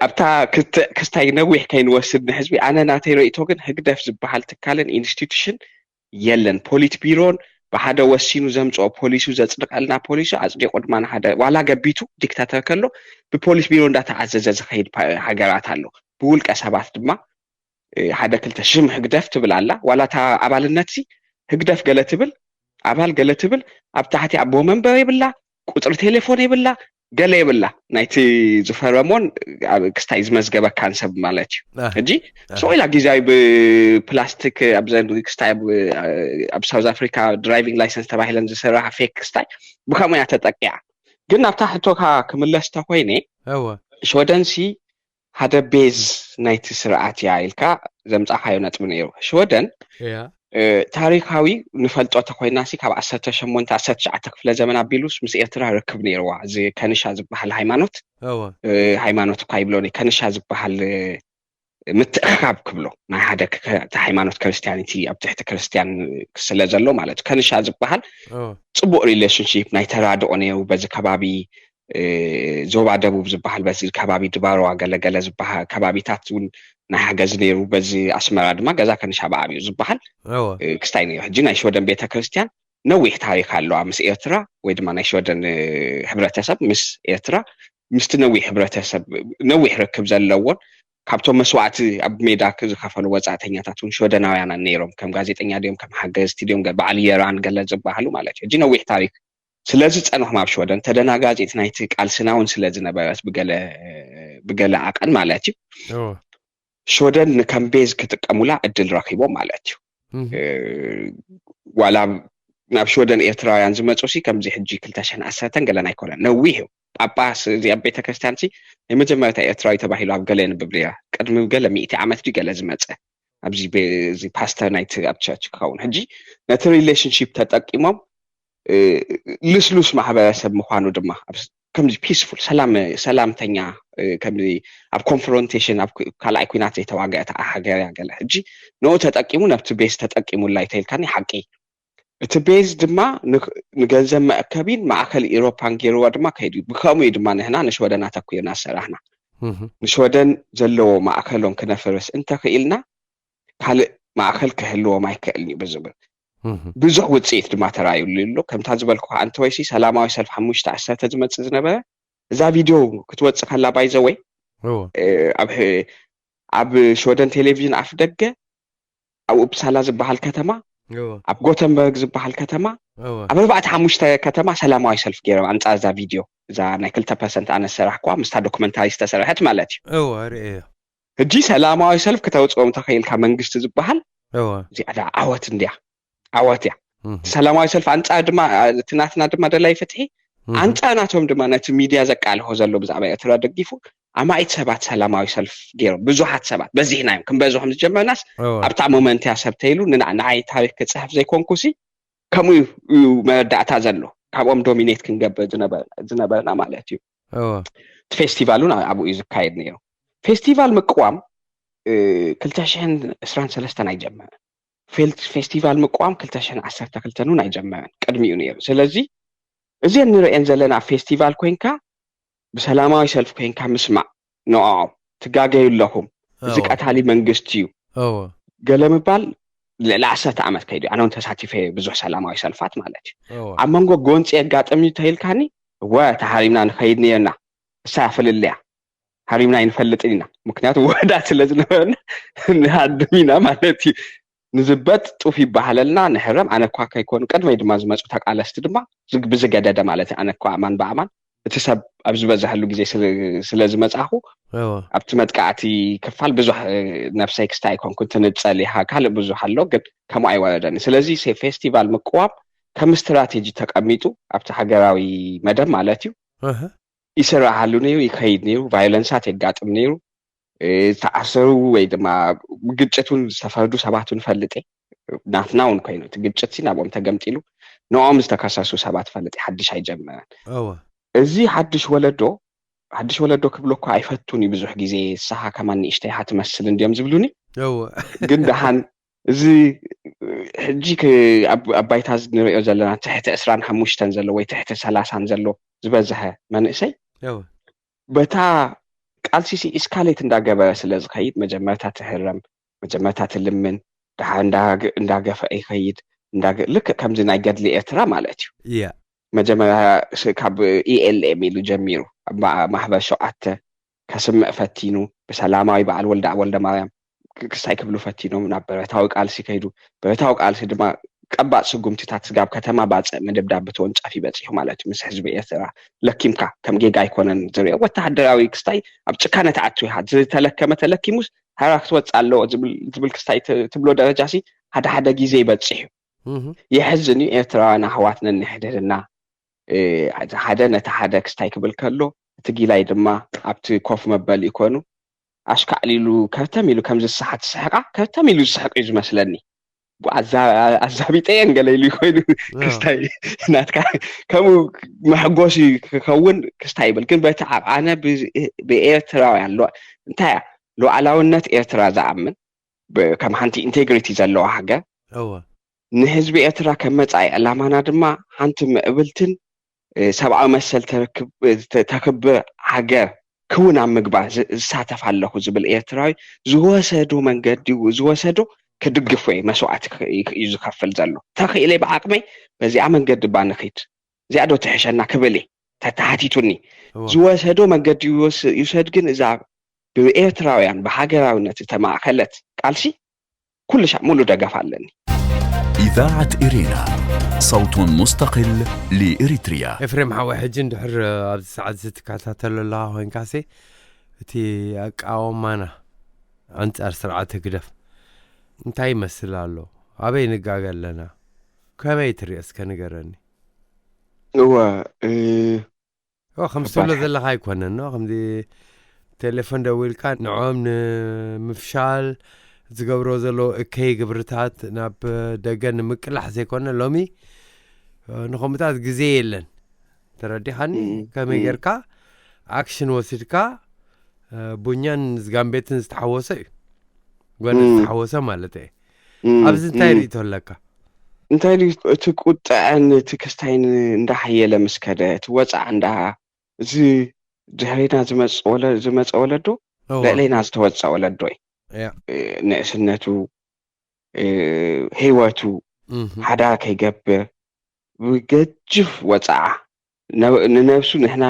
ኣብታ ክትዕ ክስታይ ነዊሕ ከይንወስድ ንህዝቢ ኣነ ናተይ ርእይቶ ግን ህግደፍ ዝበሃል ትካልን ኢንስቲቱሽን የለን። ፖሊት ቢሮን ብሓደ ወሲኑ ዘምፅኦ ፖሊሱ ዘፅድቀልና ፖሊሱ ኣፅዲቁ ድማ ንሓደ ዋላ ገቢቱ ዲክታተር ከሎ ብፖሊት ቢሮ እንዳተዓዘዘ ዝኸይድ ሃገራት ኣሎ። ብውልቀ ሰባት ድማ ሓደ ክልተ ሽም ህግደፍ ትብል ኣላ። ዋላ እታ ኣባልነት ሲ ህግደፍ ገለ ትብል ኣባል ገለ ትብል ኣብ ታሕቲ ኣቦ መንበር የብላ፣ ቁፅሪ ቴሌፎን የብላ፣ ገለ የብላ። ናይቲ ዝፈረሞን ክስታይ ዝመዝገበካን ሰብ ማለት እዩ። ሕጂ ስቕ ኢላ ግዜያዊ ብፕላስቲክ ክስታይ ኣብ ሳውዝ ኣፍሪካ ድራይቪንግ ላይሰንስ ተባሂለን ዝስራሓ ፌክ ክስታይ ብከምኡ እያ ተጠቂዓ። ግን ናብታ ሕቶካ ክምለስ ተኮይነ ሽወደን ሲ ሓደ ቤዝ ናይቲ ስርዓት እያ ኢልካ ዘምፃኻዮ ነጥቢ ነይሩ። ሽወደን ታሪካዊ ንፈልጦ ተኮይናሲ ካብ ዓሰርተ ሸሞንተ ዓሰርተ ትሽዓተ ክፍለ ዘመን ኣቢሉስ ምስ ኤርትራ ርክብ ነይርዋ። እዚ ከንሻ ዝበሃል ሃይማኖት ሃይማኖት እኳ ይብሎ ከንሻ ዝበሃል ምትእክካብ ክብሎ ናይ ሓደ ሃይማኖት ክርስትያኒቲ ኣብ ትሕቲ ክርስትያን ስለ ዘሎ ማለት እዩ። ከንሻ ዝበሃል ፅቡቅ ሪሌሽንሽፕ ናይ ተራድኦ ነይሩ በዚ ከባቢ ዞባ ደቡብ ዝበሃል በዚ ከባቢ ድባሮ ኣገለገለ ዝበሃል ከባቢታት እውን ናይ ሓገዝ ነይሩ። በዚ ኣስመራ ድማ ገዛ ከንሻ ብዓብዩ ዝበሃል ክስታይ ነይሩ። ሕጂ ናይ ሽወደን ቤተክርስትያን ነዊሕ ታሪክ ኣለዋ ምስ ኤርትራ ወይ ድማ ናይ ሽወደን ሕብረተሰብ ምስ ኤርትራ ምስቲ ነዊሕ ሕብረተሰብ ነዊሕ ርክብ ዘለዎን ካብቶም መስዋዕቲ ኣብ ሜዳ ዝኸፈሉ ወፃእተኛታት እውን ሽወደናውያን ነይሮም። ከም ጋዜጠኛ ድዮም ከም ሓገዝቲ ድዮም በዓል የራን ገለ ዝበሃሉ ማለት እዩ። ሕጂ ነዊሕ ታሪክ ስለዚ ጸንኹም ኣብ ሽወደን ተደናጋጺት ናይቲ ቃልስና እውን ስለ ዝነበረት ብገለ ዓቐን ማለት እዩ። ሽወደን ንከም ቤዝ ክጥቀሙላ እድል ረኺቦም ማለት እዩ። ዋላ ናብ ሽወደን ኤርትራውያን ዝመፁ ሲ ከምዚ ሕጂ ክልተ ሽሕን ዓሰርተን ገለን ኣይኮነን፣ ነዊሕ እዩ። ጳጳስ እዚ ኣብ ቤተክርስትያን ሲ ናይ መጀመርታ ኤርትራዊ ተባሂሉ ኣብ ገለ የንብብ ነይራ። ቅድሚ ገለ ሚእቲ ዓመት ድዩ ገለ ዝመፀ ኣብዚ ፓስተር ናይቲ ኣብ ቸርች ክኸውን። ሕጂ ነቲ ሪሌሽንሽፕ ተጠቂሞም ልስሉስ ማሕበረሰብ ምዃኑ ድማ ከምዚ ፒስፉል ሰላምተኛ ከምዚ ኣብ ኮንፍሮንቴሽን ኣብ ካልኣይ ኩናት ዘይተዋገአት ሃገር እያ ገለ ሕጂ ንኡ ተጠቂሙ ነብቲ ቤስ ተጠቂሙላ ይተይልካኒ ሓቂ እቲ ቤዝ ድማ ንገንዘብ መእከቢን ማእከል ኢሮፓን ገይርዋ ድማ ከይዱ ብከምኡ እዩ ድማ ንሕና ንሽወደን ኣተኩርና ዝሰራሕና ንሽወደን ዘለዎ ማእከሎም ክነፍርስ እንተኽኢልና ካልእ ማእከል ክህልዎም ኣይክእልን እዩ ብዝብል ብዙሕ ውፅኢት ድማ ተራእዩሉ ኣሎ። ከምታ ዝበልኩ ከዓ እንተወይሲ ሰላማዊ ሰልፊ ሓሙሽተ ዓሰርተ ዝመፅእ ዝነበረ እዛ ቪድዮ ክትወፅእ ከላ ባይዘወይ ኣብ ሽወደን ቴሌቪዥን ኣፍ ደገ ኣብ ኡፕሳላ ዝበሃል ከተማ ኣብ ጎተንበርግ ዝበሃል ከተማ ኣብ ኣርባዕተ ሓሙሽተ ከተማ ሰላማዊ ሰልፊ ገይሮም ኣንፃር እዛ ቪድዮ እዛ ናይ ክልተ ፐርሰንት ኣነ ዝሰራሕኩዋ ምስታ ዶክመንታሪ ዝተሰርሐት ማለት እዩ። ሕጂ ሰላማዊ ሰልፍ ክተውፅኦም ተኸኢልካ መንግስቲ ዝበሃል እዚኣ ዓወት እንድያ ዓወት እያ። ሰላማዊ ሰልፍ ኣንፃር ድማ እቲ ናትና ድማ ደላይ ፍትሒ ኣንፃር ናቶም ድማ ነቲ ሚድያ ዘቃልሆ ዘሎ ብዛዕባ ኤርትራ ደጊፉ ኣማኢት ሰባት ሰላማዊ ሰልፍ ገይሮም ብዙሓት ሰባት በዚሕና እዮም ክንበዝሖም ዝጀመርናስ ኣብታ ሞመንት እያ ሰብ ተይሉ ንዓይ ታሪክ ክፅሕፍ ዘይኮንኩሲ ከምኡ እዩ መረዳእታ ዘሎ ካብኦም ዶሚኔት ክንገብር ዝነበርና ማለት እዩ። እቲ ፌስቲቫል እውን ኣብኡ እዩ ዝካየድ ነይሩ። ፌስቲቫል ምቅዋም ክልተ ሽሕን ዕስራን ሰለስተን ኣይጀመረን። ፌስቲቫል ምቅዋም ክልተ ሽሕን ዓሰርተ ክልተን እውን ኣይጀመረን፣ ቅድሚኡ ነይሩ። ስለዚ እዚአን ንርእየን ዘለና ኣብ ፌስቲቫል ኮይንካ ብሰላማዊ ሰልፊ ኮይንካ ምስማዕ ንዕኦም ትጋገዩ ኣለኹም፣ እዚ ቀታሊ መንግስቲ እዩ ገለ ምባል ልዕሊ ዓሰርተ ዓመት ከይዱ ኣነ እውን ተሳቲፈ ብዙሕ ሰላማዊ ሰልፋት ማለት እዩ። ኣብ መንጎ ጎንፂ የጋጥም እዩ ተይልካኒ እወ ተሃሪምና ንኸይድ ነርና እሳ ፍልልያ ሃሪምና ኣይንፈልጥን ኢና ምክንያቱ ውሕዳት ስለ ዝነበርና ንሃድም ኢና ማለት እዩ። ንዝበጥ ጡፍ ይበሃለልና ንሕረም ኣነ እኳ ከይኮኑ ቅድመይ ድማ ዝመፁ ተቃለስቲ ድማ ብዝገደደ ማለት እዩ ኣነ እኳ ኣማን ብኣማን እቲ ሰብ ኣብ ዝበዝሐሉ ግዜ ስለ ዝመፃኹ ኣብቲ መጥቃዕቲ ክፋል ብዙሕ ነብሰይ ክስታይ ኣይኮንኩን ትንፀል ኢኻ ካልእ ብዙሕ ኣሎ ግን ከምኡ ኣይወረደኒ ስለዚ ፌስቲቫል ምቅዋም ከም ስትራቴጂ ተቀሚጡ ኣብቲ ሃገራዊ መደብ ማለት እዩ ይስራሓሉ ነይሩ ይከይድ ነይሩ ቫዮለንሳት የጋጥም ነይሩ ዝተኣሰሩ ወይ ድማ ግጭት እውን ዝተፈርዱ ሰባት እውን ፈልጥ እየ። ናትና እውን ኮይኑ እቲ ግጭት ሲ ናብኦም ተገምጢሉ ንኦም ዝተከሰሱ ሰባት ፈልጥ እየ። ሓድሽ ኣይጀመረን። እዚ ሓድሽ ወለዶ ሓድሽ ወለዶ ክብሎ እኳ ኣይፈቱን እዩ። ብዙሕ ግዜ ንስኻ ከማን ንእሽተይ ኢኻ ትመስል እንድዮም ዝብሉኒ። ግን ደሓን እዚ ሕጂ ኣብ ባይታ ንሪኦ ዘለና ትሕቲ ዕስራን ሓሙሽተን ዘሎ ወይ ትሕቲ ሰላሳን ዘሎ ዝበዝሐ መንእሰይ በታ ቃልሲሲ ኢስካሌት እንዳገበረ ስለ ዝኸይድ መጀመርታ ትህረም፣ መጀመርታ ትልምን፣ ደሓር እንዳገፈ ይኸይድ። ልክዕ ከምዚ ናይ ገድሊ ኤርትራ ማለት እዩ። መጀመርያ ካብ ኢኤልኤም ኢሉ ጀሚሩ ማሕበር ሸውዓተ ከስምዕ ፈቲኑ ብሰላማዊ በዓል ወልደ ወልደ ማርያም ክስታይ ክብሉ ፈቲኖም ናብ ብረታዊ ቃልሲ ከይዱ። ብረታዊ ቃልሲ ድማ ቀባፅ ስጉምትታት ስጋብ ከተማ ባፅዕ ምድብዳብ ብተወንጫፊ በፂሑ ማለት እዩ። ምስ ህዝቢ ኤርትራ ለኪምካ ከም ጌጋ ኣይኮነን ዝሪኦ። ወተሃደራዊ ክስታይ ኣብ ጭካነ ተኣቱ ኢኻ። ዝተለከመ ተለኪሙስ ሃራ ክትወፅእ ኣለዎ ዝብል ክስታይ ትብሎ ደረጃ ሲ ሓደ ሓደ ግዜ ይበፅሕ እዩ። የሕዝን እዩ። ኤርትራውያን ኣሕዋት ነንሕድህድና ሓደ ነቲ ሓደ ክስታይ ክብል ከሎ እቲ ጊላይ ድማ ኣብቲ ኮፍ መበሊ ይኮኑ ኣሽካዕል ኢሉ ከርተም ኢሉ ከም ዝስሓት ዝስሕቃ ከርተም ኢሉ ዝስሕቅ እዩ ዝመስለኒ። ኣዛቢጠየን ገለ ኢሉ ኮይኑ ክስታይ ናትካ ከምኡ መሐጎሲ ክኸውን ክስታይ ይብል። ግን በቲ ዓቃነ ብኤርትራውያን እንታይ እያ ሉዓላውነት ኤርትራ ዝኣምን ከም ሓንቲ ኢንቴግሪቲ ዘለዋ ሃገር ንህዝቢ ኤርትራ ከም መጻኢ ዕላማና ድማ ሓንቲ ምዕብልትን ሰብኣዊ መሰል ተክብር ሃገር ክውን ኣብ ምግባር ዝሳተፍ ኣለኹ ዝብል ኤርትራዊ ዝወሰዶ መንገዲ ዝወሰዶ ክድግፎ እየ፣ መስዋዕቲ እዩ ዝከፍል ዘሎ። ተኽኢለይ ብዓቅመይ በዚኣ መንገዲ ባ ንኺድ እዚኣ ዶ ትሕሸና ክብል እየ ተተሓቲቱኒ። ዝወሰዶ መንገዲ ይውሰድ ግን እዛ ብኤርትራውያን ብሃገራውነት ዝተማእከለት ቃልሲ ኩሉ ሻዕ ሙሉ ደገፍ ኣለኒ። إذاعة إرينا صوت مستقل لإريتريا. ኤፍሬም ሓወይ ሕጂ እንድሕር ኣብዚ ሰዓት እዚ ትከታተሎ ኣለኻ ኮይንካሲ እቲ ኣቃወማና ኣንጻር ስርዓት ህግደፍ እንታይ ይመስል ኣሎ? ኣበይ ንጋገ ኣለና? ከመይ ትሪኦ እስከ ንገረኒ። እወ ከምዚ ትብሎ ዘለካ ኣይኮነን ኖ ከምዚ ቴሌፎን ደዊልካ ንዖም ንምፍሻል ዝገብሮ ዘለዉ እከይ ግብርታት ናብ ደገ ንምቅላሕ ዘይኮነ ሎሚ ንኸምኡታት ግዜ የለን። ተረዲኻኒ? ከመይ ጌርካ ኣክሽን ወሲድካ ቡኛን ዝጋምቤትን ዝተሓወሰ እዩ፣ ጎኒ ዝተሓወሰ ማለት እየ። ኣብዚ እንታይ ርእቶ ኣለካ? እንታይ ድዩ እቲ ቁጥዐን እቲ ክስታይን እንዳሓየለ ምስ ከደ እቲ ወፃዕ እንዳ እዚ ድሕሬና ዝመፀ ወለዶ ልዕሌና ዝተወፀ ወለዶ እዩ። ንእስነቱ ህይወቱ ሓዳር ከይገብር ብገጅፍ ወፃዓ ንነብሱ ንሕና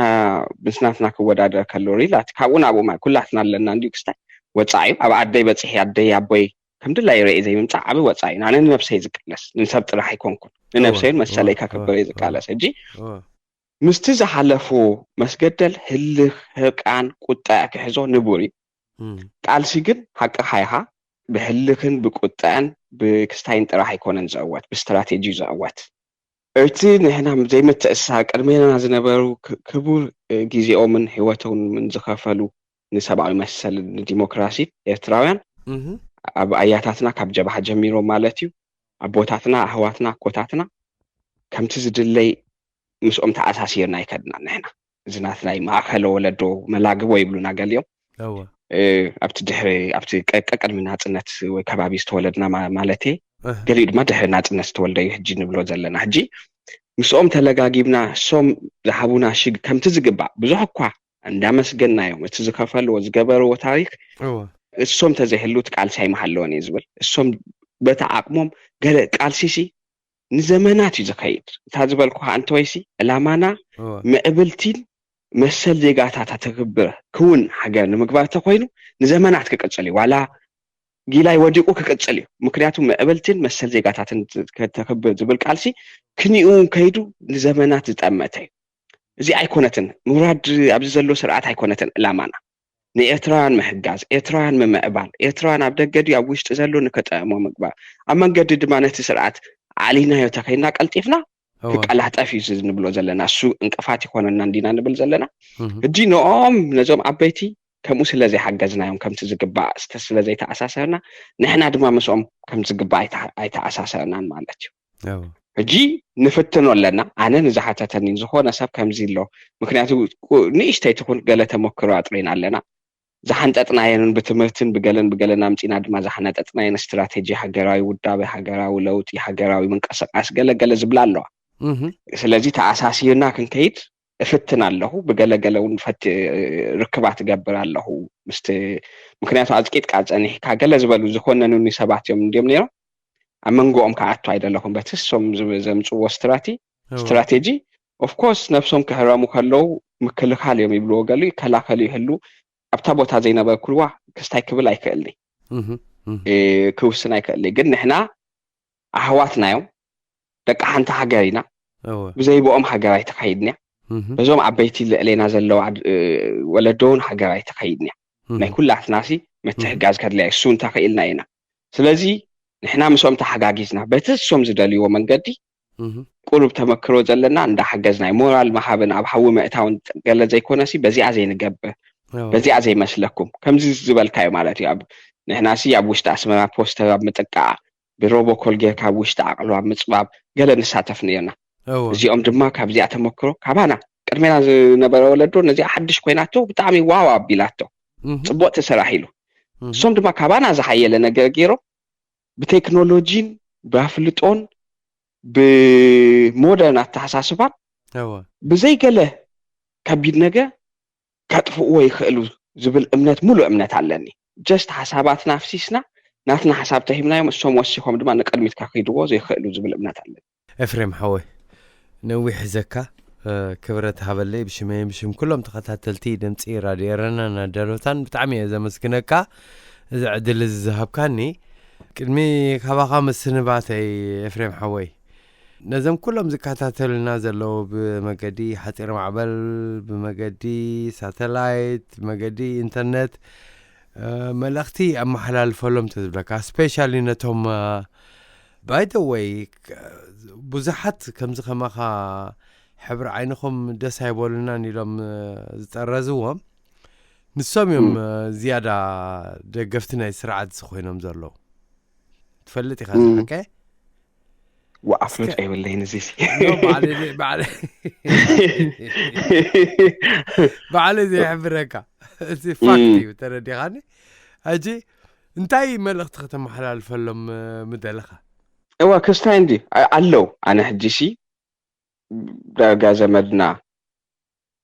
ምስ ናትና ክወዳደር ከሎ ሪላት ካብኡ ናብኡ ማለት ኩላትና ኣለና እንዲሁ ክስታይ ወፃዓ እዩ። ኣብ ኣደይ በፂሒ ኣደይ ኣቦይ ከም ድላይ ርእየ ዘይምምፃእ ዓብዪ ወፃኢ እዩ። ኣነ ንነብሰይ ዝቃለስ ንሰብ ጥራሕ ኣይኮንኩን ንነብሰይን መሰለይ ከክብር እየ ዝቃለስ። ሕጂ ምስቲ ዝሓለፎ መስገደል ህልኽ ህርቃን ቁጠዐ ክሕዞ ንቡር እዩ። ቃልሲ ግን ሓቅኻ ኢኻ ብህልኽን ብቁጠዐን ብክስታይን ጥራሕ ኣይኮነን ዝዕወት ብስትራቴጂ እዩ ዝዕወት። እቲ ንሕና ዘይምትእስሳር ቅድሜና ዝነበሩ ክቡር ግዜኦምን ህይወቶምን ዝኸፈሉ ንሰብኣዊ መሰል ንዲሞክራሲ ኤርትራውያን ኣብ ኣያታትና ካብ ጀብሃ ጀሚሮም ማለት እዩ ኣቦታትና ኣህዋትና ኣኮታትና ከምቲ ዝድለይ ምስኦም ተኣሳሲርና ኣይከድና ንሕና እዚ ናትናይ ማእኸለ ወለዶ መላግቦ ይብሉና ገሊኦም ኣብቲ ድሕሪ ኣብቲ ቀቅድሚ ናፅነት ወይ ከባቢ ዝተወለድና ማለት ገሊኡ ድማ ድሕሪ ናፅነት ዝተወልደ እዩ ሕጂ ንብሎ ዘለና ሕጂ ምስኦም ተለጋጊብና እሶም ዝሃቡና ሽግ ከምቲ ዝግባእ ብዙሕ እኳ እንዳመስገናዮም እቲ ዝከፈልዎ ዝገበርዎ ታሪክ እሶም ተዘይህሉ እቲ ቃልሲ ኣይምሃለወን እዩ ዝብል እሶም በቲ ዓቅሞም ገለ ቃልሲሲ ንዘመናት እዩ ዝኸይድ እታ ዝበልኩ ከዓ እንተወይሲ ዕላማና ምዕብልቲን መሰል ዜጋታት ተክብር ክውን ሃገር ንምግባር ተኮይኑ ንዘመናት ክቅፅል እዩ ዋላ ጊላይ ወዲቁ ክቅፅል እዩ ምክንያቱ ምዕብልትን መሰል ዜጋታትን ተክብር ዝብል ቃልሲ ክኒኡ ከይዱ ንዘመናት ዝጠመተ እዩ እዚ ኣይኮነትን ምውራድ ኣብዚ ዘሎ ስርዓት ኣይኮነትን ዕላማና ንኤርትራውያን ምሕጋዝ ኤርትራውያን ምምዕባል ኤርትራውያን ኣብ ደገ ድዩ ኣብ ውሽጢ ዘሎ ንከጠዕሞ ምግባር ኣብ መንገዲ ድማ ነቲ ስርዓት ዓሊናዮ ተኸይና ቀልጢፍና ክቀላጠፍ እዩ ንብሎ ዘለና እሱ እንቅፋት ይኮነና እንዲና ንብል ዘለና ሕጂ ንኦም ነዞም ዓበይቲ ከምኡ ስለ ዘይሓገዝናዮም፣ ከምቲ ዝግባእ ስተ-፣ ስለ ዘይተኣሳሰርና፣ ንሕና ድማ ምስኦም ከም ዝግባእ ኣይተኣ-፣ ኣይተኣሳሰርናን ማለት እዩ። እወ። ሕጂ ንፍትኖ ኣለና። ኣነ ንዝሓተተኒ ዝኾነ ሰብ ከምዚ ኣሎ። ምክንያቱ ቁ-፣ ንእሽተይ ትኹን ገለ ተመክሮ ኣጥሪና ኣለና። ዝሓንጠጥናየንን ብትምህርትን ብገለን ብገለን ኣምጺና ድማ ዝሓነጠጥናየን ስትራቴጂ፣ ሃገራዊ ውዳበ፣ ሃገራዊ ለውጢ፣ ሃገራዊ ምንቅስቃስ፣ ገለ ገለ ዝብላ ኣለዋ። እህ። ስለዚ ተኣሳሲርና ክንከይድ እፍትን ኣለኹ። ብገለ ገለ እውን ፈት-፣ ርክባት እገብር ኣለኹ ምስቲ፣ ምክንያቱ ኣጽቂጥካ ጸኒሕካ ገለ ዝበሉ ዝኾነኑኒ ሰባት እዮም እንድዮም ነይሮም። ኣብ መንጎኦም ክኣቱ ኣይደለኹም። በቲ እሶም ዝ-፣ ዘምጽዎ ስትራቲ-፣ እወ። ስትራቴጂ፣ ኦፍኮርስ፣ ነብሶም ክህረሙ ከለዉ ምክልኻል እዮም ይብልዎ፣ ገሉ ይከላኸሉ ይህሉ። ኣብታ ቦታ ዘይነበርኩልዋ ክስታይ ክብል ኣይክእልኒ፣ እህ፣ እህ። እ፣ ክውስን ኣይክእልኒ። ግን ንሕና ኣሕዋትና እዮም፣ ደቂ ሓንቲ ሃገር ኢና። እወ። ብዘይብኦም ሃገር ኣይተኻይድንያ። እህ። በዞም ዓበይቲ ልዕሌና ዘለዉ ዓድ-፣ እ፣ ወለዶ እውን ሃገር ኣይተኻይድንያ። እህ። ናይ ኩላትናሲ ምትሕጋዝ ከድልያ እዩ። እሱ እንተኽኢልና ኢና። ስለዚ ንሕና ምስኦም ተሓጋጊዝና በቲ እሶም ዝደልይዎ መንገዲ እህ። ቁሩብ ተመክሮ ዘለና እንዳሓገዝና እዩ። ሞራል ምሃብን ኣብ ሓዊ ምእታውን ገለ ዘይኮነሲ በዚኣ ዘይንገብር፣ እወ። በዚኣ ዘይመስለኩም ከምዚ ዝበልካዮ ማለት እዩ። ኣብ ንሕናሲ ኣብ ውሽጢ ኣስመራ ፖስተር ኣብ ምጥቃዕ፣ ብሮቦኮል ጌርካ ኣብ ውሽጢ ዓቕሎ ኣብ ምጽባብ ገለ ንሳተፍ ነርና። እወ። እዚኦም ድማ ካብዚኣ ተመክሮ ካባና ቅድሜና ዝነበረ ወለዶ ነዚኣ ሓድሽ ኮይናቶ ብጣዕሚ ዋው ኣቢላቶ፣ እህ። ጽቡቕ ተሰራሒሉ። እህ። እሶም ድማ ካባና ዝሓየለ ነገር ገይሮም ብቴክኖሎጂን ብኣፍልጦን ብሞደርን ኣተሓሳስባን እወ። ብዘይገለ ከቢድ ነገር ከጥፍእዎ ይኽእሉ ዝብል እምነት፣ ሙሉእ እምነት ኣለኒ። ጀስት ሓሳባትና ኣፍሲስና ናትና ሓሳብ ተሂብናዮም፣ እሶም ወሲኾም ድማ ንቅድሚት ከኺድዎ ዘይኽእሉ ዝብል እምነት ኣለኒ። ኤፍሬም ሓወይ፣ ነዊሕ ሒዘካ፣ እ፣ ክብረት ሃበለይ ብሽመይን ብሽም ኩሎም ተኸታተልቲ ድምፂ ራድዮ ኤረና ናዳሎታን ብጣዕሚ እየ ዘመስግነካ፣ እዚ ዕድል እዚ ዝሃብካኒ። ቅድሚ ካባኻ ምስንባተይ ኤፍሬም ሓወይ፣ ነዞም ኩሎም ዝከታተሉና ዘለዉ ብመገዲ ሓፂር ማዕበል፣ ብመገዲ ሳተላይት፣ ብመገዲ ኢንተርነት፣ እ፣ መልእኽቲ ኣመሓላልፈሎም ተዝብለካ፣ ስፔሻሊ ነቶም፣ እ፣ ባይ ዘ ወይ፣ ክ-፣ ብዙሓት ከምዚ ከማኻ ሕብሪ ዓይንኹም ደስ ኣይበሉናን ኢሎም፣ እ፣ ዝጠረዝዎም፣ ንሶም እዮም፣ እም። እ፣ ዝያዳ ደገፍቲ ናይ ስርዓት ዝኾይኖም ዘለዉ። ትፈልጥ ኢኻ እም። ዝሓቀ? ወኣፍልጦ የብለይን እዚሲ። ኖ፣ ባዕለይ ዘይ-፣ ባዕለይ፣ ባዕለይ ዘይሕብረካ። እዚ ፋክት እም። እዩ፣ ተረዲኻኒ? ሕጂ እንታይ መልእኽቲ ከተመሓላልፈሎም፣ እ፣ ምደለኻ? እዋ፣ ክስታይ እንዲ፣ ኣ-፣ ኣለዉ። ኣነ ሕጂሲ ዳርጋ ዘመድና፣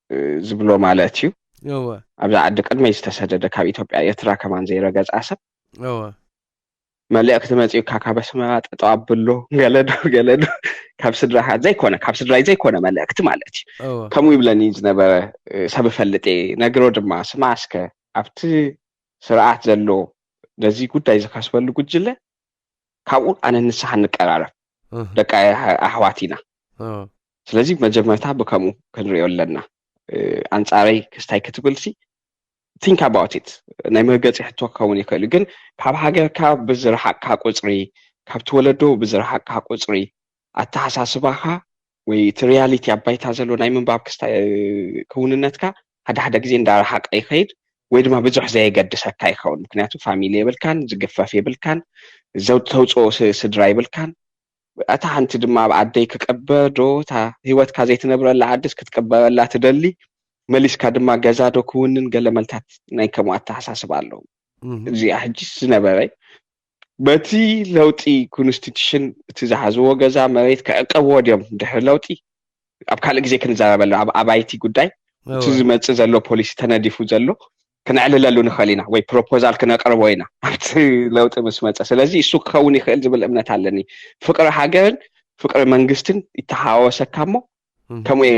እ፣ ዝብሎ ማለት እዩ። እወ። ኣብዛ ዓዲ ቅድመይ ዝተሰደደ፣ ካብ ኢትዮጵያ ኤርትራ ከማን ዘይረገጻ ሰብ፣ እወ። መልእኽቲ መጺኡካ ካብ ኣስመራ ጠጠው ኣብሎ፣ ገለዶ፣ ገለዶ፣ ካብ ስድራኻ ዘይኮነ፣ ካብ ስድራይ ዘይኮነ መልእኽቲ ማለት እዩ። እወ። ከምኡ ይብለኒ ዝነበረ፣ እ፣ ሰብ እፈልጥ እየ። ነግሮ ድማ፣ ስማ እስከ፣ ኣብቲ ስርዓት ዘሎ ነዚ ጉዳይ ዝኸስበሉ ጉጅለ፣ ካብኡ ኣነ ንስኻ ንቀራረብ። እህ። ደቂ ኣሕ-፣ ኣሕዋት ኢና። እህ። ስለዚ መጀመርታ ብከምኡ ክንሪኦ ኣለና። እ፣ ኣንጻረይ ክስታይ ክትብልሲ፣ think about it። ናይ መርገጺ ሕቶ ክኸውን ይኽእል እዩ፣ ግን ካብ ሃገርካ ብዝረሓቕካ ቁጽሪ፣ ካብቲ ወለዶ ብዝረሓቕካ ቁጽሪ፣ ኣተሓሳስባኻ ወይ እቲ ሪያሊቲ ኣብ ባይታ ዘሎ ናይ ምንባብ ክስታይ፣ ክውንነትካ ሓደ ሓደ ግዜ እንዳረሓቐ ይኸይድ፣ ወይ ድማ ብዙሕ ዘየገድሰካ ይኸውን። ምክንያቱ ፋሚሊ የብልካን፣ ዝግፈፍ የብልካን፣ ዘው-፣ ተውፅኦ ስ-፣ ስድራ የብልካን። እታ ሓንቲ ድማ ኣብ ዓደይ ክቅበር ዶ፣ እታ ህይወትካ ዘይትነብረላ ዓድስ ክትቅበረላ ትደሊ፣ መሊስካ ድማ ገዛ ዶ ክውንን፣ ገለ መልታት ናይ ከምኡ ኣተሓሳስባ ኣለዉ። እህ። እዚኣ ሕጂ ዝነበረ በቲ ለውጢ ኮንስቲቱሽን እቲ ዝሓዝዎ ገዛ መሬት ክዕቀብዎ ድዮም ድሕሪ ለውጢ? ኣብ ካልእ ግዜ ክንዛረበሉ፣ ኣብ ኣባይቲ ጉዳይ እቲ እወ። ዝመጽእ ዘሎ ፖሊሲ ተነዲፉ ዘሎ ክነዕልለሉ ንኽእል ኢና፣ ወይ ፕሮፖዛል ክነቅርቦ ኢና ኣብቲ ለውጢ ምስ መጸ። ስለዚ እሱ ክኸውን ይኽእል ዝብል እምነት ኣለኒ። ፍቅሪ ሃገርን ፍቅሪ መንግስትን ይተሓዋወሰካ እሞ እህ። ከምኡ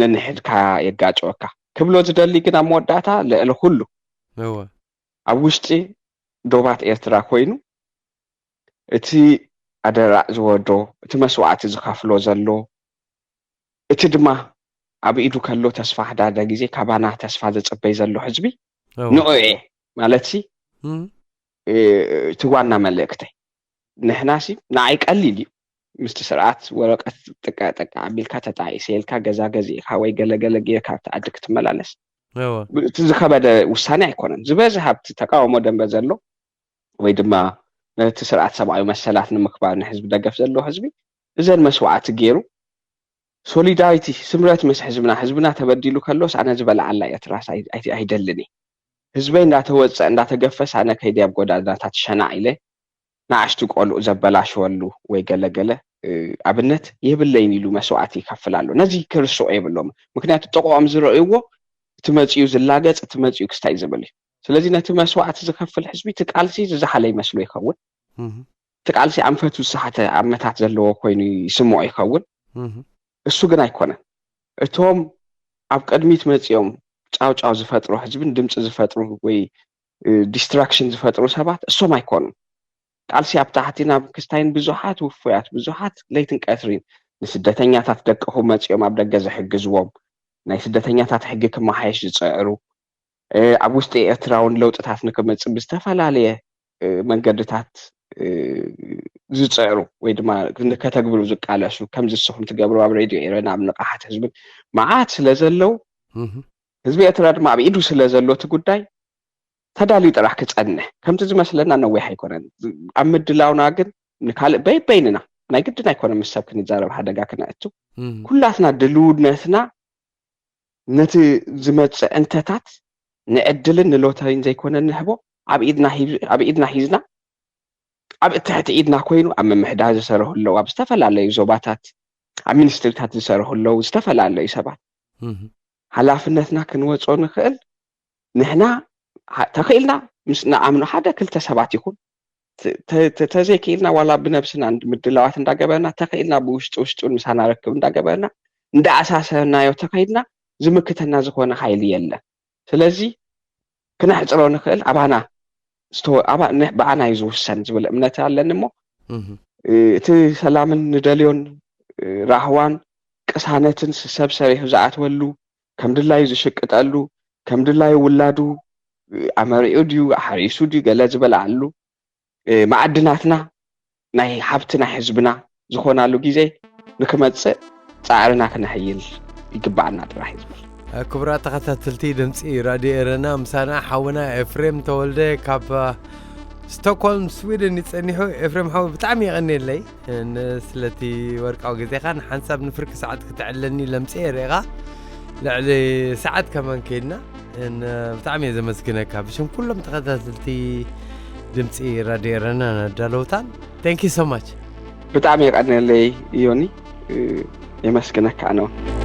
ነንሕድካ የጋጨወካ። ክብሎ ዝደሊ ግን ኣብ መወዳእታ ልዕሊ ኩሉ እወ። ኣብ ውሽጢ ዶባት ኤርትራ ኮይኑ እቲ ኣደራዕ ዝወርዶ፣ እቲ መስዋዕቲ ዝኸፍሎ ዘሎ፣ እቲ ድማ ኣብ ኢዱ ከሎ ተስፋ ሕዳርደ ግዜ ካባና ተስፋ ዝጽበይ ዘሎ ህዝቢ እወ። ንዑ እየ ማለትሲ፣ እም። እ፣ እቲ ዋና መልእክተይ። ንሕናሲ ንዓይ ቀሊል እዩ። ምስቲ ስርዓት ወረቀት ጥቃ ጥቃ ኣቢልካ ተጣይሰ ኢልካ ገዛ ገዚእካ ወይ ገለ ገለ ጌርካ ኣብቲ ዓዲ ክትመላለስ። እወ። እቲ ዝኸበደ ውሳኔ ኣይኮነን። ዝበዝሕ ኣብቲ ተቃውሞ ደንበ ዘሎ ወይ ድማ ነቲ ስርዓት ሰብኣዊ መሰላት ንምክባር ንህዝቢ ደገፍ ዘለዎ ህዝቢ እዘን መስዋዕቲ ገይሩ ሶሊዳሪቲ፣ ስምረት ምስ ህዝብና፣ ህዝብና ተበዲሉ ከሎስ ኣነ ዝበልዓላ ኤርትራስ ኣይ- ኣይ- ኣይደልን እየ። ህዝበይ እንዳተወፀ እንዳተገፈስ ኣነ ከይደ ኣብ ጎዳናታት ሸናዕ ኢለ ንኣሽቱ ቆልዑ ዘበላሽወሉ ወይ ገለገለ ኣብነት የብለይን ኢሉ መስዋዕቲ ይከፍል ኣሎ። ነዚ ክርስዑ የብሎም። ምክንያቱ ጥቕኦም ዝረእይዎ እቲ መፅኡ ዝላገፅ፣ እቲ መፅኡ ክስታይ ዝብል እዩ። ስለዚ ነቲ መስዋዕቲ ዝከፍል ህዝቢ እቲ ቃልሲ ዝዛሓለ ይመስሎ ይኸውን። እቲ ቃልሲ ኣንፈቱ ዝሰሓተ ኣመታት ዘለዎ ኮይኑ ይስምዖ ይኸውን። እሱ ግን ኣይኮነን። እቶም ኣብ ቅድሚት መፂኦም ጫውጫው ዝፈጥሩ፣ ህዝብን ድምፂ ዝፈጥሩ ወይ ዲስትራክሽን ዝፈጥሩ ሰባት እሶም ኣይኮኑን። ቃልሲ ኣብ ታሕቲ ናብ ክስታይን ብዙሓት ውፉያት፣ ብዙሓት ለይትን ቀትሪን ንስደተኛታት ደቅኹም መፂኦም ኣብ ደገ ዝሕግዝዎም፣ ናይ ስደተኛታት ሕጊ ክመሓየሽ ዝፅዕሩ፣ ኣብ ውሽጢ ኤርትራ እውን ለውጥታት ንክመፅእ ብዝተፈላለየ መንገድታት ዝፅዕሩ ወይ ድማ ከተግብሩ ዝቃለሱ ከምዚ ንስኹም ትገብሩ ኣብ ሬድዮ ኤረና ኣብ ንቕሓት ህዝብን መዓት ስለ ዘለዉ ህዝቢ ኤርትራ ድማ ኣብ ኢዱ ስለ ዘሎ እቲ ጉዳይ ተዳልዩ ጥራሕ ክፀንሕ ከምቲ ዝመስለና ነዊሕ ኣይኮነን። ኣብ ምድላውና ግን ንካልእ በይበይንና ናይ ግድን ኣይኮነ ምስ ሰብ ክንዛረብ ሓደጋ ክነእቱ ኩላትና ድልውነትና ነቲ ዝመፅእ እንተታት ንዕድልን ንሎተሪን ዘይኮነ ንህቦ ኣብ ኢድና ሂዝና ኣብ ትሕቲ ኢድና ኮይኑ ኣብ ምምሕዳር ዝሰርሑ ኣለዉ፣ ኣብ ዝተፈላለዩ ዞባታት ኣብ ሚኒስትሪታት ዝሰርሑ ኣለዉ ዝተፈላለዩ ሰባት ሓላፍነትና ክንወፅኦ ንኽእል ንሕና ተኽኢልና ምስ ንኣምኖ ሓደ ክልተ ሰባት ይኹን ተዘይክኢልና ዋላ ብነብስና ምድላዋት እንዳገበርና ተኽኢልና ብውሽጢ ውሽጡን ምሳና ርክብ እንዳገበርና እንዳኣሳሰርናዮ ተኸይድና ዝምክተና ዝኾነ ሓይሊ የለን። ስለዚ ክነሕፅሮ ንኽእል ኣባና ብዓና እዩ ዝውሰን ዝብል እምነት ኣለኒ እሞ እቲ ሰላምን ንደልዮን ራህዋን ቅሳነትን ሰብ ሰሪሑ ዝኣትወሉ ከም ድላዩ ዝሽቅጠሉ ከም ድላዩ ውላዱ ኣመሪዑ ድዩ ሓሪሱ ድዩ ገለ ዝበልዓሉ ማዕድናትና ናይ ሃብቲ ናይ ህዝብና ዝኾናሉ ግዜ ንክመፅእ ፃዕርና ክነሕይል ይግባኣና ጥራሕ እዩ ዝብል። ክቡራት ተኸታተልቲ ድምፂ ራድዮ ኤረና ምሳና ሓውና ኤፍሬም ተወልደ ካብ ስቶክሆልም ስዊድን ይፀኒሑ። ኤፍሬም ሓው ብጣዕሚ የቐንየለይ ስለቲ ወርቃዊ ግዜኻን ሓንሳብ ንፍርቂ ሰዓት ክትዕለኒ ለምፅየ ርኢኻ ልዕሊ ሰዓት ከማን ከይድና ብጣዕሚ እየ ዘመስግነካ ብሽም ኩሎም ተኸታተልቲ ድምፂ ራድዮ ኤረና ነዳለውታን thank you so much። ብጣዕሚ የቐንየለይ ዮኒ፣ የመስግነካ ኣነ እውን።